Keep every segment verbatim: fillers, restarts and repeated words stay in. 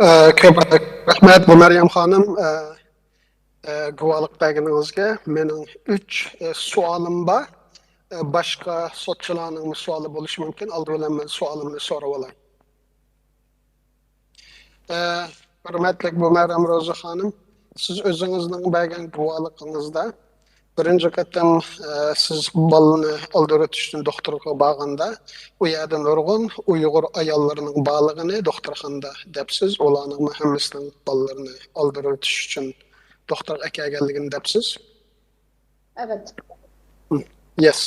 ئە، كۆپ رەھمەت، بۇ مەريەم خانىم، ئە، ئە، گۇۋاھلىق بەرگىنىڭىزگە. مېنىڭ ئۈچ، ئە، سوئالىم بار. ئە، باشقا سوتچىلارنىڭمۇ سوئالى بولۇشى مۇمكىن. ئالدى بىلەن مەن سوئالىمنى سوراۋالاي. ئە، ھۆرمەتلىك بۇمەرەم روزى خانىم، سىز ئۆزىڭىزنىڭ بەرگەن گۇۋاھلىقىڭىزدا، بىرىنچى قېتىم، ئە، سىز بالىنى ئالدىرىۋېتىش ئۈچۈن دوختۇرغا بارغاندا، ئۇ يەردە نۇرغۇن ئۇيغۇر ئاياللىرىنىڭ بارلىقىنى دوختۇرخانىدا دەپسىز، ئۇلارنىڭمۇ ھەممىسىنىڭ بالىلىرىنى ئالدىرىۋېتىش ئۈچۈن دوختۇرغا ئەكەلگەنلىكىنى دەپسىز. ئەۋەت. يەس.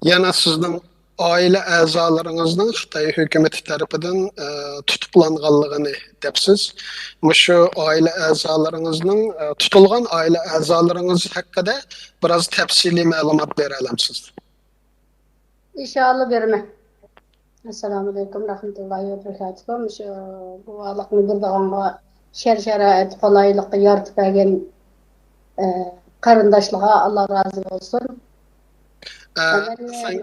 يەنە سىزنىڭ ئائىلە ئەزالىرىڭىزنىڭ خىتاي ھۆكۈمىتى تەرىپىدىن، ئە، تۇتۇقلانغانلىقىنى دەپسىز. مۇشۇ ئائىلە ئەزالىرىڭىزنىڭ، ئە، تۇتۇلغان ئائىلە ئەزالىرىڭىز ھەققىدە بىراز تەپسىلىي مەلۇمات بېرەلەمسىز؟ ئىنشائاللا بېرىمەن. ئەسسالامۇئەلەيكۇم رەھمەتۇللاھى ۋە بەرىكاتۇھۇ. مۇشۇ گۇۋاھلىقنى بېرىدىغانغا شەر-شارائىت قولايلىقى يارىتىپ بەرگەن، ئە، قېرىنداشلارغا ئاللا رازى بولسۇن. ئە، ئە، مەن سەن،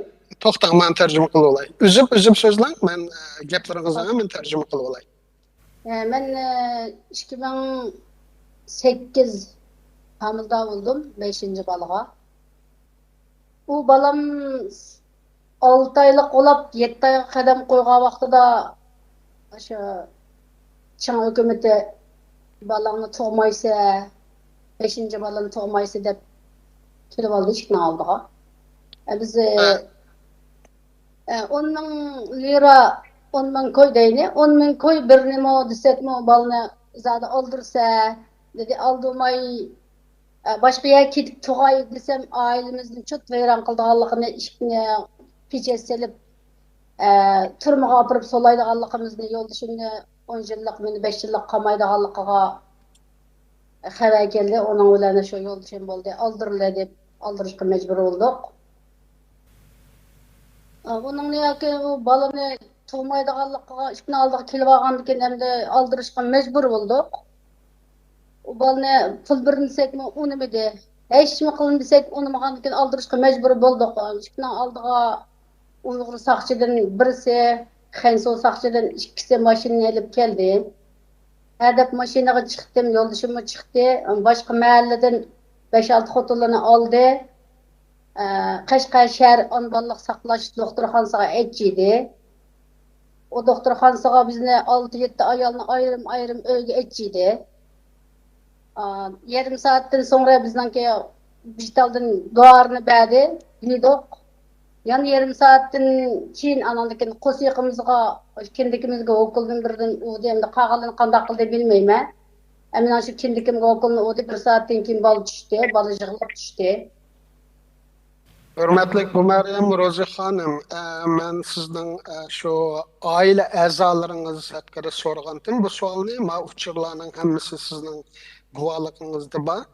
توختاڭ، مەن تەرجىمە قىلىۋالاي. ئۈزۈپ، ئۈزۈپ سۆزلەڭ، مەن، ئە، گەپلىرىڭىزنى مەن تەرجىمە قىلىۋالاي. ئە، مەن، ئە، ئىككى مىڭ سەككىز ھامىلىدار بولدۇم، بەشىنچى بالىغا. ئۇ بالام ئالتە ئايلىق بولاپ، يەتتە ئايغا قەدەم قويغان ۋاقتىدا، ئاشۇ چىڭ ھۆكۈمىتى، «بالاڭنى تۇغمايسەن، بەشىنچى بالىنى تۇغمايسەن» دەپ كېلىۋالدى ئىشىكنىڭ ئالدىغا. ئە، بىز، ئە، ھە. ئە، ئون مىڭ لىرا، ئون مىڭ كوي دەيلى، ئون مىڭ كوي بىرنىمۇ دېسەكمۇ، بالىنى زادى ئالدۇرسا، دېدى، ئالدۇرماي، ئە، باشقا يەرگە كېتىپ تۇغاي دېسەم، ئائىلىمىزنى چوت ۋەيران قىلىدىغانلىقىنى، ئىشىكنى پېچەت سېلىپ، ئە، تۈرمىگە ئاپىرىپ سولايدىغانلىقىمىزنى، يولدىشىمنى ئون يىللىق، مېنى بەش يىللىق قامايدىغانلىقىغا خەۋەر كەلدى. ئۇنىڭ بىلەن شۇ يولدىشىم بولدى، ئالدۇرۇلە دەپ ئالدۇرۇشقا مەجبۇر بولدۇق. ئۇنىڭ ياكى ئۇ بالىنى تۇغمايدىغانلىقىغا، ئىشىكنىڭ ئالدىغا كېلىۋالغاندىكىن ئەمدى ئالدۇرۇشقا مەجبۇر بولدۇق. ئۇ بالىنى پۇل بېرىمىز دېسەكمۇ ئۇنىمىدى. ھېچنېمە قىلىمىز دېسەك ئۇنىمىغاندىكىن ئالدۇرۇشقا مەجبۇر بولدۇق. ئىشىكنىڭ ئالدىغا ئۇيغۇر ساقچىدىن بىرسى، خەنزۇ ساقچىدىن ئىككىسى ماشىنىنى ئېلىپ كەلدى. ھەدەپ ماشىنىغا چىقتىم، يولدىشىممۇ چىقتى. باشقا مەھەللىدىن بەش-ئالتە خوتۇنلارنى ئالدى. ئە، قەشقەر شەھەر ئانا بالىلىق ساقلاش دوختۇرخانىسىغا ئەچىدى. ئۇ دوختۇرخانىسىغا بىزنى ئالتە-يەتتە ئايالنى ئايرىم-ئايرىم ئۆيگە ئەچىدى. ئا، يېرىم سائەتتىن سوڭرا بىزنىڭكى بىتالدىن دورىنى بەردى، يېدۇق. يەنە يېرىم سائەتتىن كېيىن ئاناندىن كېيىن قورسىقىمىزغا، كىندىكىمىزگە ئوكۇلدىن بىردىن ئۇردى، ئەمدى قالغانلىرىنى قانداق قىلدى بىلمەيمەن. ئە، مېنىڭ شۇ كىندىكىمگە ئوكۇلنى ئۇردى، بىر سائەتتىن كېيىن بالا چۈشتى، بالا يىغلاپ چۈشتى. ھۆرمەتلىك بۇمەريەم روزى خانىم، ئە، مەن سىزنىڭ، ئە، شۇ ئائىلە ئەزالىرىڭىز ھەققىدە سورىغانتىم بۇ سوئالنى. ما ئۇچۇرلارنىڭ ھەممىسى سىزنىڭ گۇۋاھلىقىڭىزدا بار.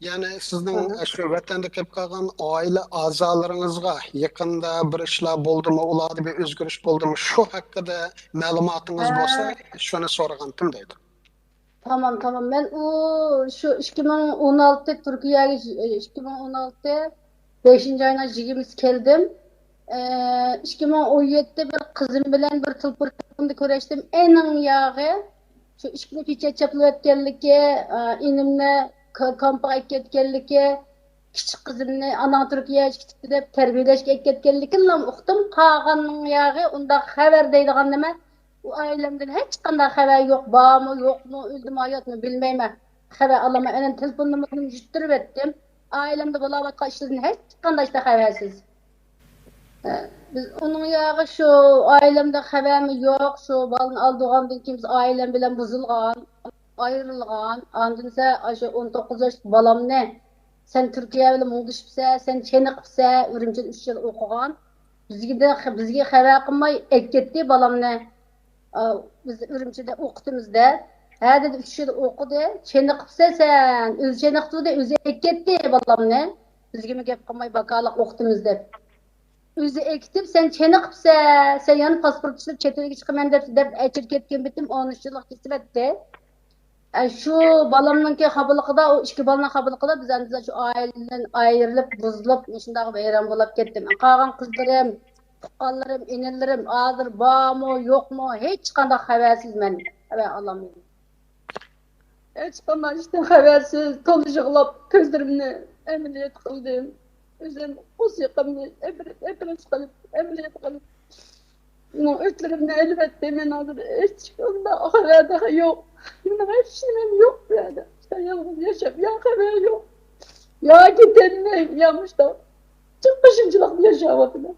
يەنى سىزنىڭ، ھە، ئە، شۇ ۋەتەندە كېلىپ قالغان ئائىلە ئەزالىرىڭىزغا يېقىندا بىر ئىشلار بولدىمۇ، ئۇلاردا بىر ئۆزگىرىش بولدىمۇ، شۇ ھەققىدە مەلۇماتىڭىز، ھە، بولسا، شۇنى سورىغانتىم دەيدۇ. تامام، تامام. مەن ئۇ شۇ ئىككى مىڭ ئون ئالتە تۈركىيەگە، ئىككى مىڭ ئون ئالتە بەشىنچى ئاينىڭ يىگىرمىسى كەلدىم. ئە، ئىككى مىڭ ئون يەتتە بىر قىزىم بىلەن بىر تېلېفوندا كۆرۈشتۈم. ئېنىڭ ياغى شۇ ئىشىكنى پېچەت چاپلىۋەتكەنلىكى، ئە، ئىنىمنى ك-، كامپىغا ئەكەتكەنلىكى، كىچىك قىزىمنى ئاناڭ تۈركىيەگە كېتىپتۇ دەپ تەربىيەلەشكە ئەكەتكەنلىكىنىلا ئۇقتۇم. قالغاننىڭ ياغى ئۇنداق خەۋەر دەيدىغان نېمە، ئۇ ئائىلەمدىن ھېچقانداق خەۋەر يوق، بارمۇ، يوقمۇ، ئۆلدىمۇ، ھاياتمۇ بىلمەيمەن. خەۋەر ئالالماي، ئەنە تېلېفون نومۇرىنى يىتتۈرۈۋەتتىم. ئائىلەمدە بولاۋاتقان ئىشلاردىن ھېچقانداق ئىشتا خەۋەرسىز. بىز ئۇنىڭ ياغى شۇ ئائىلەمدە خەۋەرمۇ يوق، شۇ بالىنى ئالدۇرغاندىن كېيىن بىز ئائىلەم بىلەن بۇزۇلغان، ئايرىلغان. ئاندىن سە-، ئاشۇ ئون توققۇز ياشلىق بالامنى سەن تۈركىيە بىلەن مۇڭدىشىپسەن، سەن چېنىقىپسەن، ئۈرۈمچىدە ئۈچ يىل ئوقۇغان. بىزگە، بىزگە خەۋەر قىلماي ئەكەتتى بالامنى. ئا، بىز ئۈرۈمچىدە ئوقۇتىمىز دەپ. ھە دېدى، ئۈچ يىل ئوقۇدى، چېنىقىپسەن سەن، ئۆزى چېنىقتۇردى، ئۆزى ئەكەتتى بالامنى. بىزگىمۇ گەپ قىلماي ۋاكالەت ئوقۇتىمىز دەپ. ئۆزى ئەكېتىپ، سەن چېنىقىپسەن، سەن يەنە پاسپورت ئىشلەپ چەت ئەلگە چىقىمەن دەپ، دەپ ئەچىرىپ كەتكەن پېتىم ئون ئۈچ يىللىق كېسىۋەتتى. ئە، شۇ بالامنىڭكى خاپىلىقىدا، ئۇ ئىككى بالىنىڭ خاپىلىقىدا بىز ئەمدى شۇ ئائىلىدىن ئايرىلىپ، بۇزۇلۇپ، مۇشۇنداق ۋەيران بولاپ كەتتىم. قالغان قىزلىرىم، تۇغقانلىرىم، ئىنىلىرىم ھازىر بارمۇ، يوقمۇ، ھېچقانداق خەۋەرسىز مەن خەۋەر ئالالمايمەن. ھېچقانداق ئىشتىن خەۋەرسىز، تولا يىغلاپ، كۆزلىرىمنى ئەمەلىيەت قىلدىم. ئۆزۈم قورسىقىمنى ئېپىرىپ، ئېپىرىپ قىلىپ، ئەمەلىيەت قىلىپ، مېنىڭ ئۆتلىرىمنى ئېلىۋەتتى. مەن ھازىر ھېچقانداق خەۋەر تېخى يوق. مېنىڭ ھېچ نېمەم يوق بۇ يەردە. يالغۇز ياشاپ، يا خەۋەر يوق، يا كېتەلمەي، يا مۇشۇنداق جىق بېشىمچىلىقتا ياشاۋاتىمەن.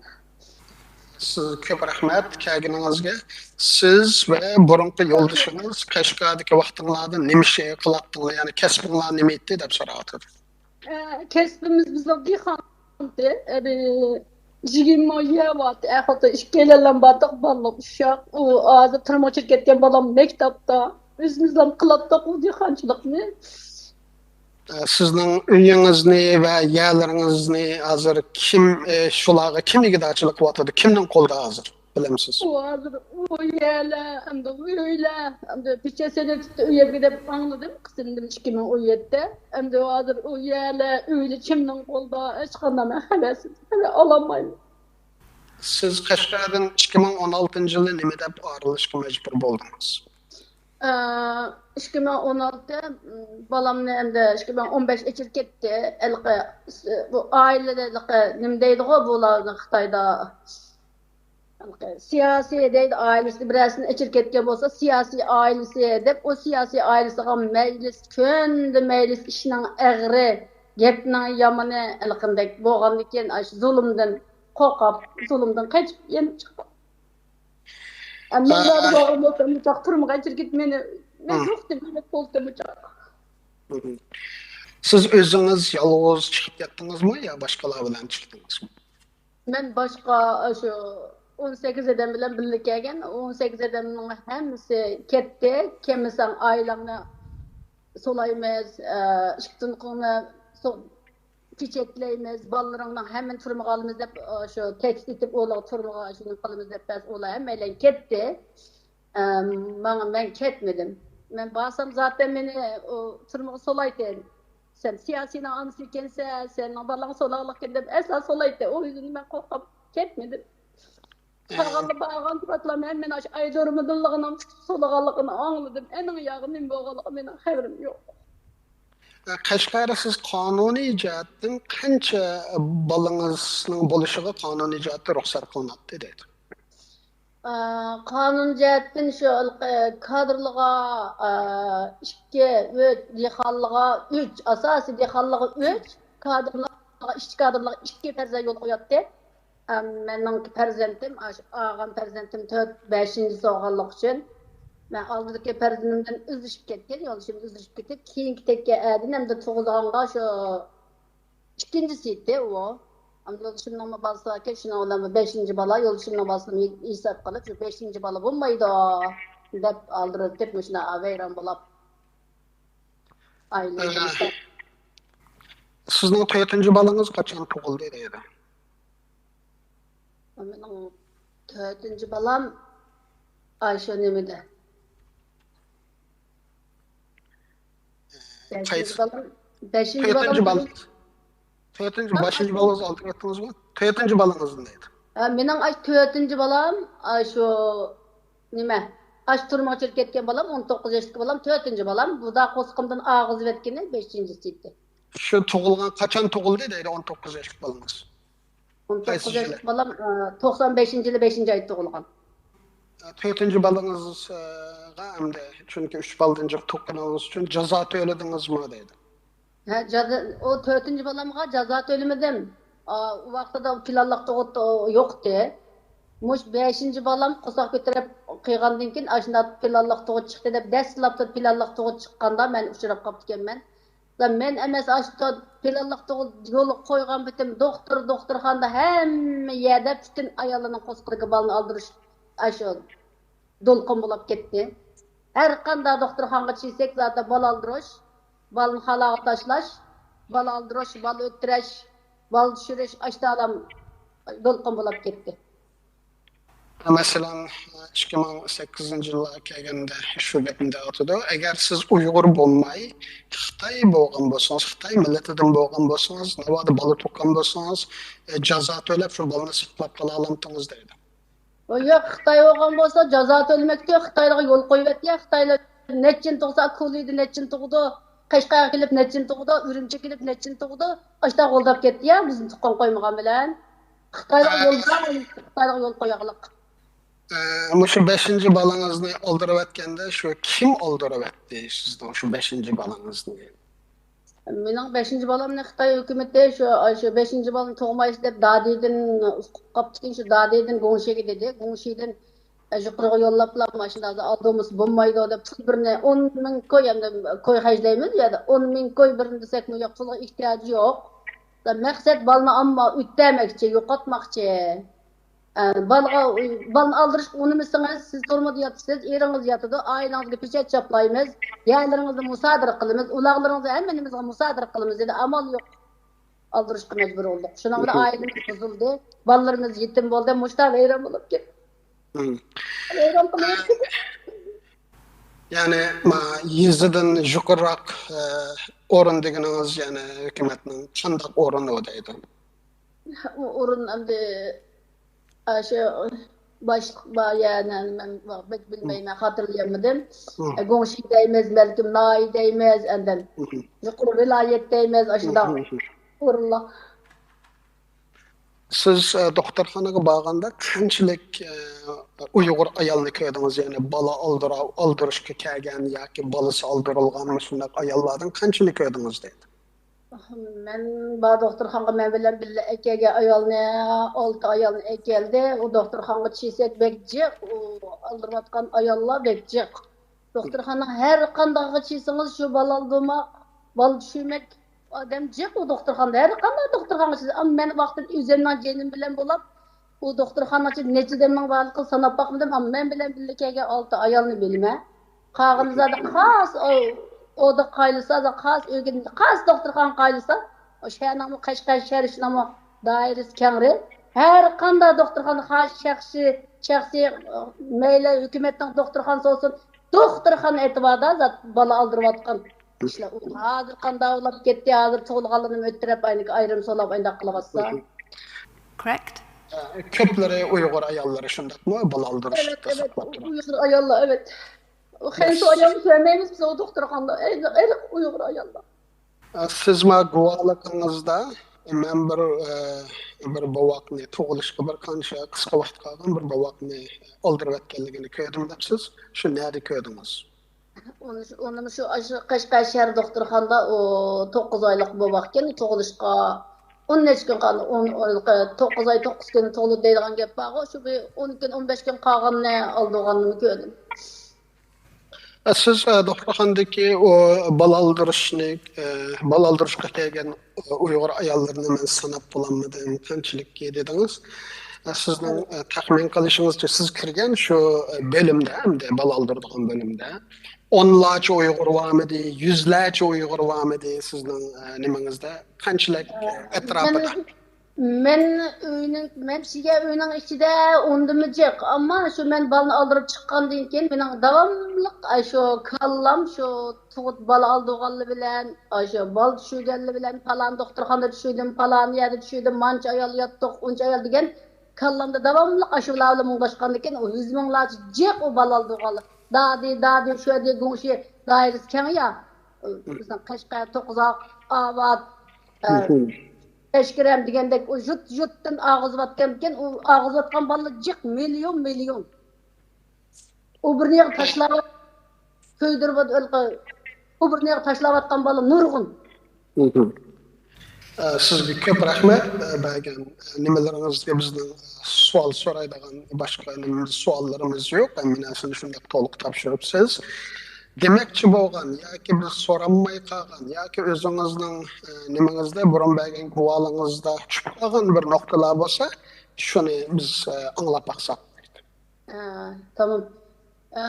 سىز، كۆپ رەھمەت كەلگىنىڭىزگە. سىز ۋە بۇرۇنقى يولدىشىڭىز قەشقەردىكى ۋاقتىڭلاردا نېمە ئىش قىلاتتىڭلار، يەنى كەسپىڭلار نېمە ئىدى دەپ سوراۋاتىدۇ. ئە، كەسپىمىز بىزنىڭ دېھقان ئىدى. ئە، بى-، يىگىرمە يەر بارتى، ئەر خوتۇن ئىككىيلەنلەم باردۇق، بالىلىق ئۇششاق. ئۇ ھازىر تۈرمىگە چىقىپ كەتكەن بالام مەكتەپتە. ئۆزىمىزلا قىلاتتۇق ئۇ دېھقانچىلىقنى. ئە، سىزنىڭ ئۆيىڭىزنى ۋە يەرلىرىڭىزنى ھازىر كىم، ئە، شۇلارغا كىم ئىگىدارچىلىق قىلىۋاتىدۇ؟ كىمنىڭ قولىدا ھازىر؟ بىلەمسىز؟ ئۇ ھازىر ئۇ يەرلەر، ئەمدى ئۆيلەر، ئەمدى پېچەت سېلىپ ئۆيگە دەپ ئاڭلىدىم، قىسىمدىن ئىككى مىڭ ئون يەتتە. ئەمدى ھازىر ئۇ يەرلەر، ئۆيلەر كىمنىڭ قولىدا، ھېچقانداق مەن خەۋەرسىز، خەۋەر ئالالمايمەن. سىز قەشقەردىن ئىككى مىڭ ئون ئالتىنچى يىلى نېمە دەپ ئايرىلىشقا مەجبۇر بولدىڭىز؟ ئىككى مىڭ ئون ئالتە، بالامنى ئەمدى ئىككى مىڭ ئون بەش ئېچىلىپ كەتتى. ھېلىقى، بۇ ئائىلىدە ھېلىقى نېمە دەيدىغۇ، بۇلارنى خىتايدا، ھېلىقى سىياسىي دەيدۇ، ئائىلىسىدە بىرەرسىنى ئېچىلىپ كەتكەن بولسا، سىياسىي ئائىلىسى دەپ، ئۇ سىياسىي ئائىلىسىغا مەجلىس، كۈندە مەجلىس، ئىشنىڭ ئېغىرى، گەپنىڭ يامىنى، ھېلىقىندەك بولغاندىكىن، ئاشۇ زۇلۇمدىن قورقۇپ، زۇلۇمدىن قېچىپ يېنىپ چىققان. ئەمما ئۇلاردا بولغان بولسا، مۇشۇنداق تۈرمىگە ئەكىرىپ كېتىپ مېنى، مەن يوق دېمەك بولدى مۇشۇنداق. سىز ئۆزىڭىز يالغۇز چىقىپ كەتتىڭىزمۇ يا باشقىلار بىلەن چىقتىڭىزمۇ؟ مەن باشقا، شۇ ئون سەككىز ئادەم بىلەن بىللە كەلگەن. ئون سەككىز ئادەمنىڭ ھەممىسى كەتتى. كەلمىسەڭ ئائىلەڭنى سولايمىز، ئىككى تۇنۇقۇڭنى سو-، پېچەتلەيمىز، بالىلىرىڭنىڭ ھەممىنى تۈرمىگە ئالىمىز دەپ، شۇ تەھدىت ئېتىپ، ئۇلارغا تۈرمىگە شۇنى قىلىمىز دەپ، بەس، ئۇلار ھەممەيلەن كەتتى. ئەم، ماڭا، مەن كەتمىدىم. مەن بارسام زاتەن مېنى ئۇ تۈرمىگە سولايتتى. سەن سىياسىينىڭ ئانىسى ئىكەنسەن، سېنىڭ بالاڭ سولاغلىقكەن دەپ ئەسلا سولايتتى. ئۇ يۈزىدىن مەن قورقۇپ كەتمىدىم. قالغانلار بارغان تۇراتلا مەن، مەن ئاشۇ ئايرودرومدىنلىغىنىڭ سولىغانلىقىنى ئاڭلىدىم. ئەنىڭ ياغى نېمە بولغانلىقى مېنىڭ خەۋىرىم يوق. قەشقەردە سىز قانۇنىي جەھەتتىن قانچە بالىڭىزنىڭ بولۇشىغا قانۇنىي جەھەتتە رۇخسەت قىلىناتتى دەيدۇ. ئا، قانۇن جەھەتتىن شۇ، ئە، كادىرلىغا، ئە، ئىككى، ئۈچ، دېھقانلىغا ئۈچ، ئاساسىي دېھقانلىغا ئۈچ، كادىرلىغا، ئىشچى كادىرلىغا ئىككى پەرزەنت يول قوياتتى. ئەم، مېنىڭ پەرزەنتىم، ئاش-، ئالغان پەرزەنتىم تۆت، بەشىنچىسى بولغانلىقى ئۈچۈن، مەن ئالدىدىكى پەرزەنتىمدىن ئۈزۈشۈپ كەتكەن، يولدىشىم ئۈزۈشۈپ كېتىپ، كېيىنكى تەككە ئەدىن ئەمدى تۇغۇلغانغا شۇ ئىككىنچىسى ئىدى ئۇ. ئەمدى يولدىشىمنىڭمۇ بالىسى باركەن، شۇنىڭ بىلەن بۇ بەشىنچى بالا، يولدىشىمنىڭ بالىسىنى ھېساب قىلىپ، شۇ بەشىنچى بالا بولمايدۇ دەپ ئالدىرىۋېتىپ، مۇشۇنداق ۋەيران بولاپ، ئائىلىمىزنى ئە، سىزنىڭ تۆتىنچى بالىڭىز قاچان تۇغۇلدى دەيدۇ؟ مېنىڭ تۆتىنچى بالام ئاشۇ نېمىدە. بەشىنچى قايسى؟ بالام، بەشىنچى تۆتىنچى بالام. بال-، تۆتىنچى، ھە؟ بەشىنچى بالىڭىزنى ئالدىرىۋەتتىڭىزمۇ؟ تۆتىنچى بالىڭىزنى دەيدۇ. ھە، مېنىڭ ئاشۇ تۆتىنچى بالام، ئاشۇ نېمە، ئاشۇ تۈرمىگە چىقىپ كەتكەن بالام، ئون توققۇز ياشلىق بالام، تۆتىنچى بالام. بۇدا قورسىقىمدىن ئاغزىۋەتكىنى بەشىنچىسى ئىدى. شۇ تۇغۇلغان، قاچان تۇغۇلدى دەيدۇ، ئون توققۇز ياشلىق بالىڭىز؟ ئون توققۇز قايسى ياشلىق يىلى؟ بالام، ئە، توقسان بەشىنچى يىلى بەشىنچى ئايدا تۇغۇلغان. تۆتىنچى بالىڭىزغا ئەمدى، چۈنكى ئۈچ بالىدىن جىق تۇغقىنىڭىز ئۈچۈن جازا تۆلىدىڭىزمۇ دەيدۇ. ھە، جازا، ئۇ تۆتىنچى بالامغا جازا تۆلىمىدىم. ئا، ئۇ ۋاقتىدا پىلانلىق تۇغۇت يوقتى. مۇش بەشىنچى بالام قورساق كۆتۈرۈپ قىلغاندىن كېيىن، ئاشۇنداق پىلانلىق تۇغۇت چىقتى دەپ، دەسلەپتە پىلانلىق تۇغۇت چىققاندا مەن ئۇچراپ قاپتىكەنمەن. مەن ئەمەس، ئاشۇ پىلانلىق تۇغۇت يولغا قويغان پېتىم دوختۇر، دوختۇرخانىدا ھەممە يەردە پۈتۈن ئاياللارنىڭ قورسىقىدىكى بالىنى ئالدۇرۇش، ئاشۇ دولقۇن بولۇپ كەتتى. ھەر قانداق دوختۇرخانىغا چۈشسەك، زادى بالا ئالدۇرۇش، بالىنى خالاغا تاشلاش، بالا ئالدۇرۇش، بالا ئۆلتۈرۈش، بالا چۈشۈرۈش، ئاشتالام دولقۇن بولۇپ كەتتى. مەسىلەن، ئىككى مىڭ سەككىزىنچى يىللارغا كەلگەندە شۇ گەپنى دەۋاتىدۇ. ئەگەر سىز ئۇيغۇر بولماي، خىتاي بولغان بولسىڭىز، خىتاي مىللىتىدىن بولغان بولسىڭىز، ناۋادا بالا تۇغقان بولسىڭىز، جازا تۆلەپ شۇ بالىنى ساقلاپ قالالامتىڭىز دەيدۇ. ياق، خىتاي بولغان بولسا جازا تۆلىمەكتە، خىتايلارغا يول قويۇۋەتتى. خىتايلار نەچچىنى تۇغسا، كولىدە نەچچىنى تۇغىدۇ، قەشقەرگە كېلىپ نەچچىنى تۇغىدۇ، ئۈرۈمچىگە كېلىپ نەچچىنى تۇغىدۇ. ئاشتا غولداپ كەتتى يا، بىزنى تۇغقان قويمىغان بىلەن. خىتايلارغا يول بار، خىتايلارغا يول قوياغلىق. ئە، مۇشۇ بەشىنچى بالىڭىزنى ئالدۇرۇۋەتكەندە، شۇ كىم ئالدۇرۇۋەتتى سىزنىڭ شۇ بەشىنچى بالىڭىزنى؟ مېنىڭ بەشىنچى بالامنى خىتاي ھۆكۈمىتى شۇ، شۇ بەشىنچى بالىنى تۇغمايسىز دەپ، دادىدىن ئۇقۇپ قاپتىكەن، شۇ دادىدىن گۇڭشىگە دېدى. گۇڭشىدىن، ئە، يۇقىرىغا يوللاپلا، ماشىنىدا ئالدۇرمىسا بولمايدۇ دەپ، پۇل بىرنى ئون مىڭ كوي، ئەمدى كوي خەجلەيمىز، يەنە ئون مىڭ كوي بىرنى دېسەكمۇ يوق، پۇلغا ئېھتىياجى يوق. مەقسەت بالىنى ئامما ئۆتەمەكچى، يوقاتماقچى. ئە، بالىغا، بالىنى ئالدۇرۇشقا ئۇنىمىسىڭىز، سىز تۈرمىدە ياتىسىز، ئېرىڭىز ياتىدۇ، ئائىلىڭىزگە پېچەت چاپلايمىز، يەرلىرىڭىزنى مۇسادىرە قىلىمىز، ئۇلاغلىرىڭىزنى ھەممىنىمىزغا مۇسادىرە قىلىمىز دېدى. ئامال يوق. ئالدۇرۇشقا مەجبۇر بولدۇق. شۇنىڭ بىلەن ئائىلىمىز بۇزۇلدى. بالىلىرىمىز يېتىم بولدى. مۇشۇنداق ۋەيران بولۇپ كەتتى. ۋەيران قىلىپ يەنى، ما، يېزىدىن يۇقىرىراق، ئە، ئورۇن دېگىنىڭىز، يەنى ھۆكۈمەتنىڭ قانداق ئورنى ئۇ دەيدۇ؟ ئۇ ئورۇن ئەمدى، ئاشۇ باشلىق بار يەنى، مەن بەك بىلمەيمەن، خاتىرىلىيەلمىدىم. گۇڭشى دەيمىز، بەلكىم ناھىيە دەيمىز، ئاندىن يۇقىرى ۋىلايەت دەيمىز، ئاشۇنداق ئورۇنلار. سىز، ئە، دوختۇرخانىغا بارغاندا قانچىلىك، ئە، ئۇيغۇر ئايالنى كۆردىڭىز؟ يەنى بالا ئالدۇرا-، ئالدۇرۇشقا كەلگەن ياكى بالىسى ئالدۇرۇلغان مۇشۇنداق ئاياللاردىن قانچىنى كۆردىڭىز دەيدۇ. مەن بار دوختۇرخانىغا مەن بىلەن بىللە ئەكەلگەن ئايالنى، ئالتە ئايالنى ئەكەلدى. ئۇ دوختۇرخانىغا چىقساق بەك جىق، ئۇ ئالدۇرۇۋاتقان ئاياللار بەك جىق. دوختۇرخانىنىڭ ھەر قانداقىغا چىقسىڭىز، شۇ بالا ئالدۇرماق، بالا چۈشۈرمەك ئادەم جىق ئۇ دوختۇرخانىدا. ھەر قانداق دوختۇرخانىغا چىقسىڭىز. ئەمما مەن ۋاقتىدا ئۆزۈمنىڭ جېنىم بىلەن بولاپ، ئۇ دوختۇرخانىنىڭ ئىچىدە نەچچە ئادەمنىڭ بارلىقىنى ساناپ باقمىدىم، ئەمما مەن بىلەن بىللە كەلگەن ئالتە ئايالنى بىلىمەن. قالغىنى زادى خاس، ئۇ، ئۇدا قايلىسا، خاس ئۆگىنىدۇ، خاس دوختۇرخانا قايلىسا، ئۇ شەھەرنىڭمۇ، قەشقەر شەھەر ئىچىنىڭمۇ دائىرىسى كەڭرى. ھەر قانداق دوختۇرخانا خاس شەخسى، شەخسىي، مەيلى ھۆكۈمەتنىڭ دوختۇرخانىسى بولسۇن، دوختۇرخانا ئېتىبارىدا زات بالا ئالدۇرۇۋاتقان كىشىلەر. ئۇ ھازىر قانداق بولاپ كەتتى، ھازىر تۇغۇلغانلىرىنى ئۆتتۈرۈپ، ئاينىكى ئايرىم سولاپ، ئاينداق قىلىۋاتسا. Correct. كۆپلىرى ئۇيغۇر ئاياللىرى شۇنداقمۇ؟ بالا ئالدۇرۇشتا ئەۋەت، ئەۋەت. ساقلاپ تۇرۇپ. ئۇيغۇر ئاياللار، ئەۋەت. ئۇ خەنزۇ ئايالنى كۆرمەيمىز بىز ئۇ دوختۇرخانىدا. ئەينى ئۇيغۇر ئاياللار. سىز ما گۇۋاھلىقىڭىزدا مەن بىر، ئە، بىر بوۋاقنى، تۇغۇلۇشقا بىر قانچە قىسقا ۋاقىت قالغان بىر بوۋاقنى ئالدۇرۇۋەتكەنلىكىنى كۆردۈم دەپسىز. شۇ نەدە كۆردىڭىز؟ ئۇنى، ئۇنىمۇ شۇ، ئاشۇ قەشقەر شەھەر دوختۇرخانىدا ئۇ توققۇز ئايلىق بوۋاقكەن، تۇغۇلۇشقا ئون نەچچە كۈن قالدى، ئون، ئون، توققۇز ئاي، توققۇز كۈن تولدى دەيدىغان گەپ بارغۇ، شۇ بىر ئون كۈن، ئون بەش كۈن قالغىنىنى ئالدۇرغاننى كۆردۈم. سىز، ئە، دوختۇرخانىدىكى ئۇ بالا ئالدۇرۇشنى، ئە، بالا ئالدۇرۇشقا كەلگەن ئۇيغۇر ئاياللىرىنى مەن ساناپ بولالمىدىم، قانچىلىككى دېدىڭىز. ئە، سىزنىڭ، ئە، تەخمىن قىلىشىڭىزچە، سىز كىرگەن شۇ، ئە، بۆلۈمدە، ئەمدى بالا ئالدۇرىدىغان بۆلۈمدە ئونلارچە ئۇيغۇر بارمىدى، يۈزلەرچە ئۇيغۇر بارمىدى سىزنىڭ، ئە، نېمىڭىزدە؟ قانچىلىك، ئە، ئەتراپىدا؟ مەن ئۆينىڭ، مەن كىشىگە ئۆينىڭ ئىچىدە ئۇندىمۇ جىق. ئەمما شۇ مەن بالىنى ئالدۇرۇپ چىققاندىن كېيىن مېنىڭ داۋاملىق، ئە، شۇ كاللام، شۇ تۇغۇت بالا ئالدۇرغانلار بىلەن، ئە، شۇ بالا چۈشۈرگەنلەر بىلەن، پالان دوختۇرخانىدا چۈشۈردۈم، پالان يەردە چۈشۈردۈم، مانچە ئايال ياتتۇق، ئۇنچە ئايال دېگەن كاللامدا داۋاملىق ئاشۇلار بىلەن مۇڭداشقاندىكىن، ئۇ يۈز مىڭلارچە جىق ئۇ بالا ئالدۇرغانلار. دادى، دادى، شۇ يەردە گۇڭشى دائىرىسى كەڭ يا. بىزنىڭ قەشقەر، توققۇزاق، ئاۋات، ئە، ئەشكىرەم دېگەندەك، ئۇ يۇرت، يۇرتتىن ئاغىزىۋاتقانكەن، ئۇ ئاغىزىۋاتقان بالىلار جىق مىليون، مىليون. ئۇ بىرنى يەرگە تاشلاپ، كۆيدۈرۈپ، ئۇ بىرنى يەرگە تاشلاۋاتقان بالا نۇرغۇن. ئە، سىزگە كۆپ رەھمەت، ئە، بەرگەن، ئە، نېمىلىرىڭىزگە. بىزنىڭ سوئال سورايدىغان باشقا نېمە سوئاللىرىمىز يوق. ھەممە نەرسىنى شۇنداق تولۇق تاپشۇرۇپسىز. دېمەكچى بولغان ياكى بىز سورالماي قالغان ياكى ئۆزىڭىزنىڭ، ئە، نېمىڭىزدە، بۇرۇن بەرگەن گۇۋاھلىقىڭىزدا چۈشۈپ قالغان بىر نۇقتىلار بولسا، شۇنى بىز، ئە، ئاڭلاپ باقساق. ھە، تامام. ئە،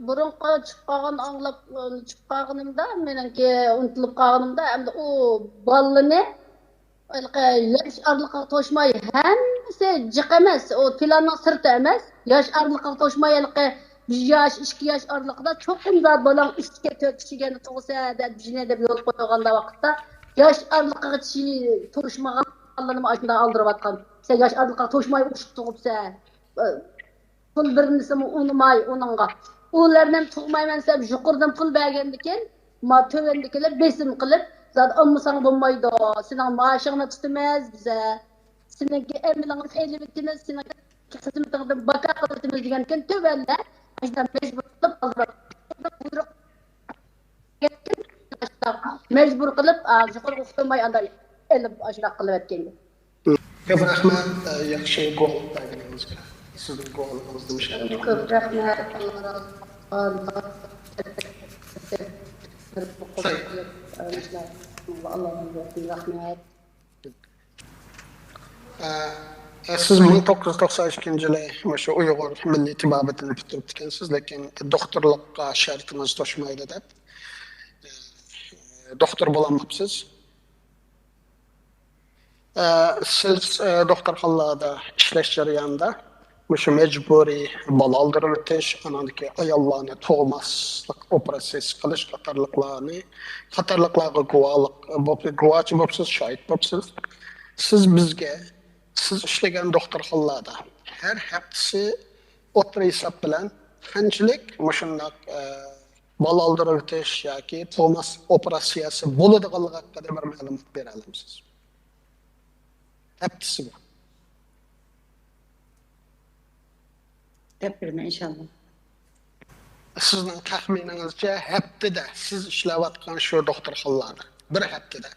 بۇرۇنقى چۈشۈپ قالغان، ئاڭلاپ، چۈشۈپ قالغىنىمدا، مېنىڭكى ئۇنتۇلۇپ قالغىنىمدا، ئەمدى ئۇ بالىنى ھېلىقى ياش ئارىلىقىغا توشماي، ھەممىسى جىق ئەمەس، ئۇ پىلاننىڭ سىرتى ئەمەس. ياش ئارىلىقىغا توشماي، ھېلىقى بىر ياش، ئىككى ياش ئارىلىقىدا چوقۇم زادى بالاڭ ئۈچكە، تۆتكە كىرگەندە تۇغسا دەپ، بىژنە دەپ يول قويغاندا ۋاقىتتا، ياش ئارىلىقىغا چى-، توشمىغانلىرىمۇ ئاشۇنداق ئالدىراۋاتقان. سەن ياش ئارىلىقىغا توشماي ئۇچۇپ تۇغۇپسەن. پۇل بېرىلمىسىمۇ ئۇنىماي ئۇنىڭغا. ئۇلارنىڭ تۇغمايمەن دەپ يۇقىرىدىن پۇل بەرگەندىكىن، ما تۆۋەندىكىلەر بېسىم قىلىپ، زادى ئالمىساڭ بولمايدۇ، سېنىڭ مائاشىڭنى تۇتىمىز بىزە، سېنىڭكى ئەمىلىڭنى ئېلىۋېتىمىز، سېنىڭ خىزمىتىڭدىن باكا قىلىۋېتىمىز دېگەنكىن، تۆۋەنلەر ئاشۇنداق مەجبۇر قىلىپ ئالدۇرۇپ، بۇيرۇق مەجبۇر قىلىپ، ئا، يۇقىرىغا ئۇقتۇرماي ئانداق ئېلىپ ئاشۇنداق قىلىۋەتكەن. كۆپ رەھمەت، ئە، ياخشى گۇۋاھلىق بەرگىنىڭىزگە. سىزنىڭ گۇۋاھلىقىڭىزدىن شۇ كۆپ رەھمەت. ئاللا رازى بولسۇن. رەھمەت. ئە، ئە، سىز مىڭ توققۇز يۈز توقسان ئىككىنچى يىلى مۇشۇ ئۇيغۇر مىللىي تېبابىتىنى پۈتتۈرۈپتىكەنسىز، لېكىن دوختۇرلۇققا شەرتىڭىز توشمايدۇ دەپ، ئە، دوختۇر بولالماپسىز. ئە، سىز، ئە، دوختۇرخانىلاردا ئىشلەش جەريانىدا مۇشۇ مەجبۇرىي بالا ئالدۇرۇۋېتىش، ئاناندىكى ئاياللارنى تۇغماسلىق ئوپېراتسىيىسى قىلىش قاتارلىقلارنى، قاتارلىقلارغا گۇۋاھلىق، بوپ-، گۇۋاچى بوپسىز، شاھىت بوپسىز. سىز بىزگە، سىز ئىشلىگەن دوختۇرخانىلاردا ھەر ھەپتىسى ئوتتۇرا ھېساب بىلەن قانچىلىك مۇشۇنداق، ئە، بالا ئالدۇرۇۋېتىش ياكى تۇغماس ئوپېراتسىيەسى بولىدىغانلىقى ھەققىدە بىر مەلۇمات بېرەلەمسىز؟ ھەپتىسىگە. دەپ بېرىمەن، ئىنشاللا. سىزنىڭ تەخمىنىڭىزچە، ھەپتىدە سىز ئىشلەۋاتقان شۇ دوختۇرخانىلاردا بىر ھەپتىدە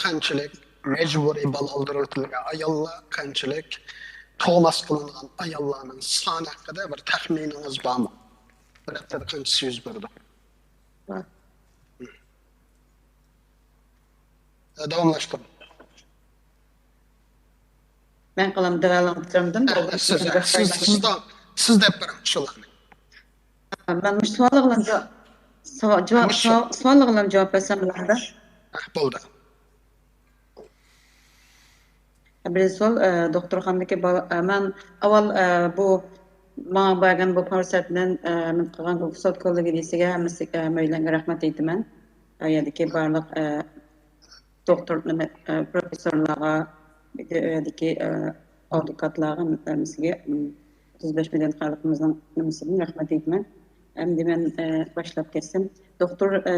قانچىلىك مەجبۇرىي بالا ئالدۇرۇۋېتىلگەن ئاياللار، قانچىلىك تۇغماس قىلىنغان ئاياللارنىڭ سانى ھەققىدە بىر تەخمىنىڭىز بارمۇ؟ بىر ھەپتىدە قانچىسى يۈز بېرىدۇ؟ بار. داۋاملاشتۇرۇڭ. مەن قىلام، داۋاملاشتۇرۇڭ. ھە، سىز، سىز، سىز دە-، سىز دەپ بېرىڭ شۇلارنى. مەن مۇشۇ سوئالغىلا جاۋاب، سوئال-، جاۋاب، مۇشۇ. سوئال-، سوئالغىلا جاۋاب بەرسەم بولامدا؟ ھە، بولدى. بىرىنچى سوئال، ئە، دوختۇرخانىدىكى بالا، ئە، مەن ئاۋۋال، ئە، بۇ ماڭا بەرگەن بۇ پۇرسەتنى، ئە، مەن قىلغان بۇ سوت كوللېگىيىسىگە، ھەممىسىگە، ھەممەيلەنگە رەھمەت ئېيتىمەن. ئە، يەردىكى بارلىق، ئە، دوختۇر، نېمە، ئە، پروفېسسورلارغا، يەردىكى، ئە، ئادۋوكاتلارغا، ھەممىسىگە، ئىم، ئوتتۇز بەش مىليون خەلقىمىزنىڭ نېمىسىدىن رەھمەت ئېيتىمەن. ئەمدى مەن، ئە، باشلاپ كەتسەم، دوختۇر، ئە،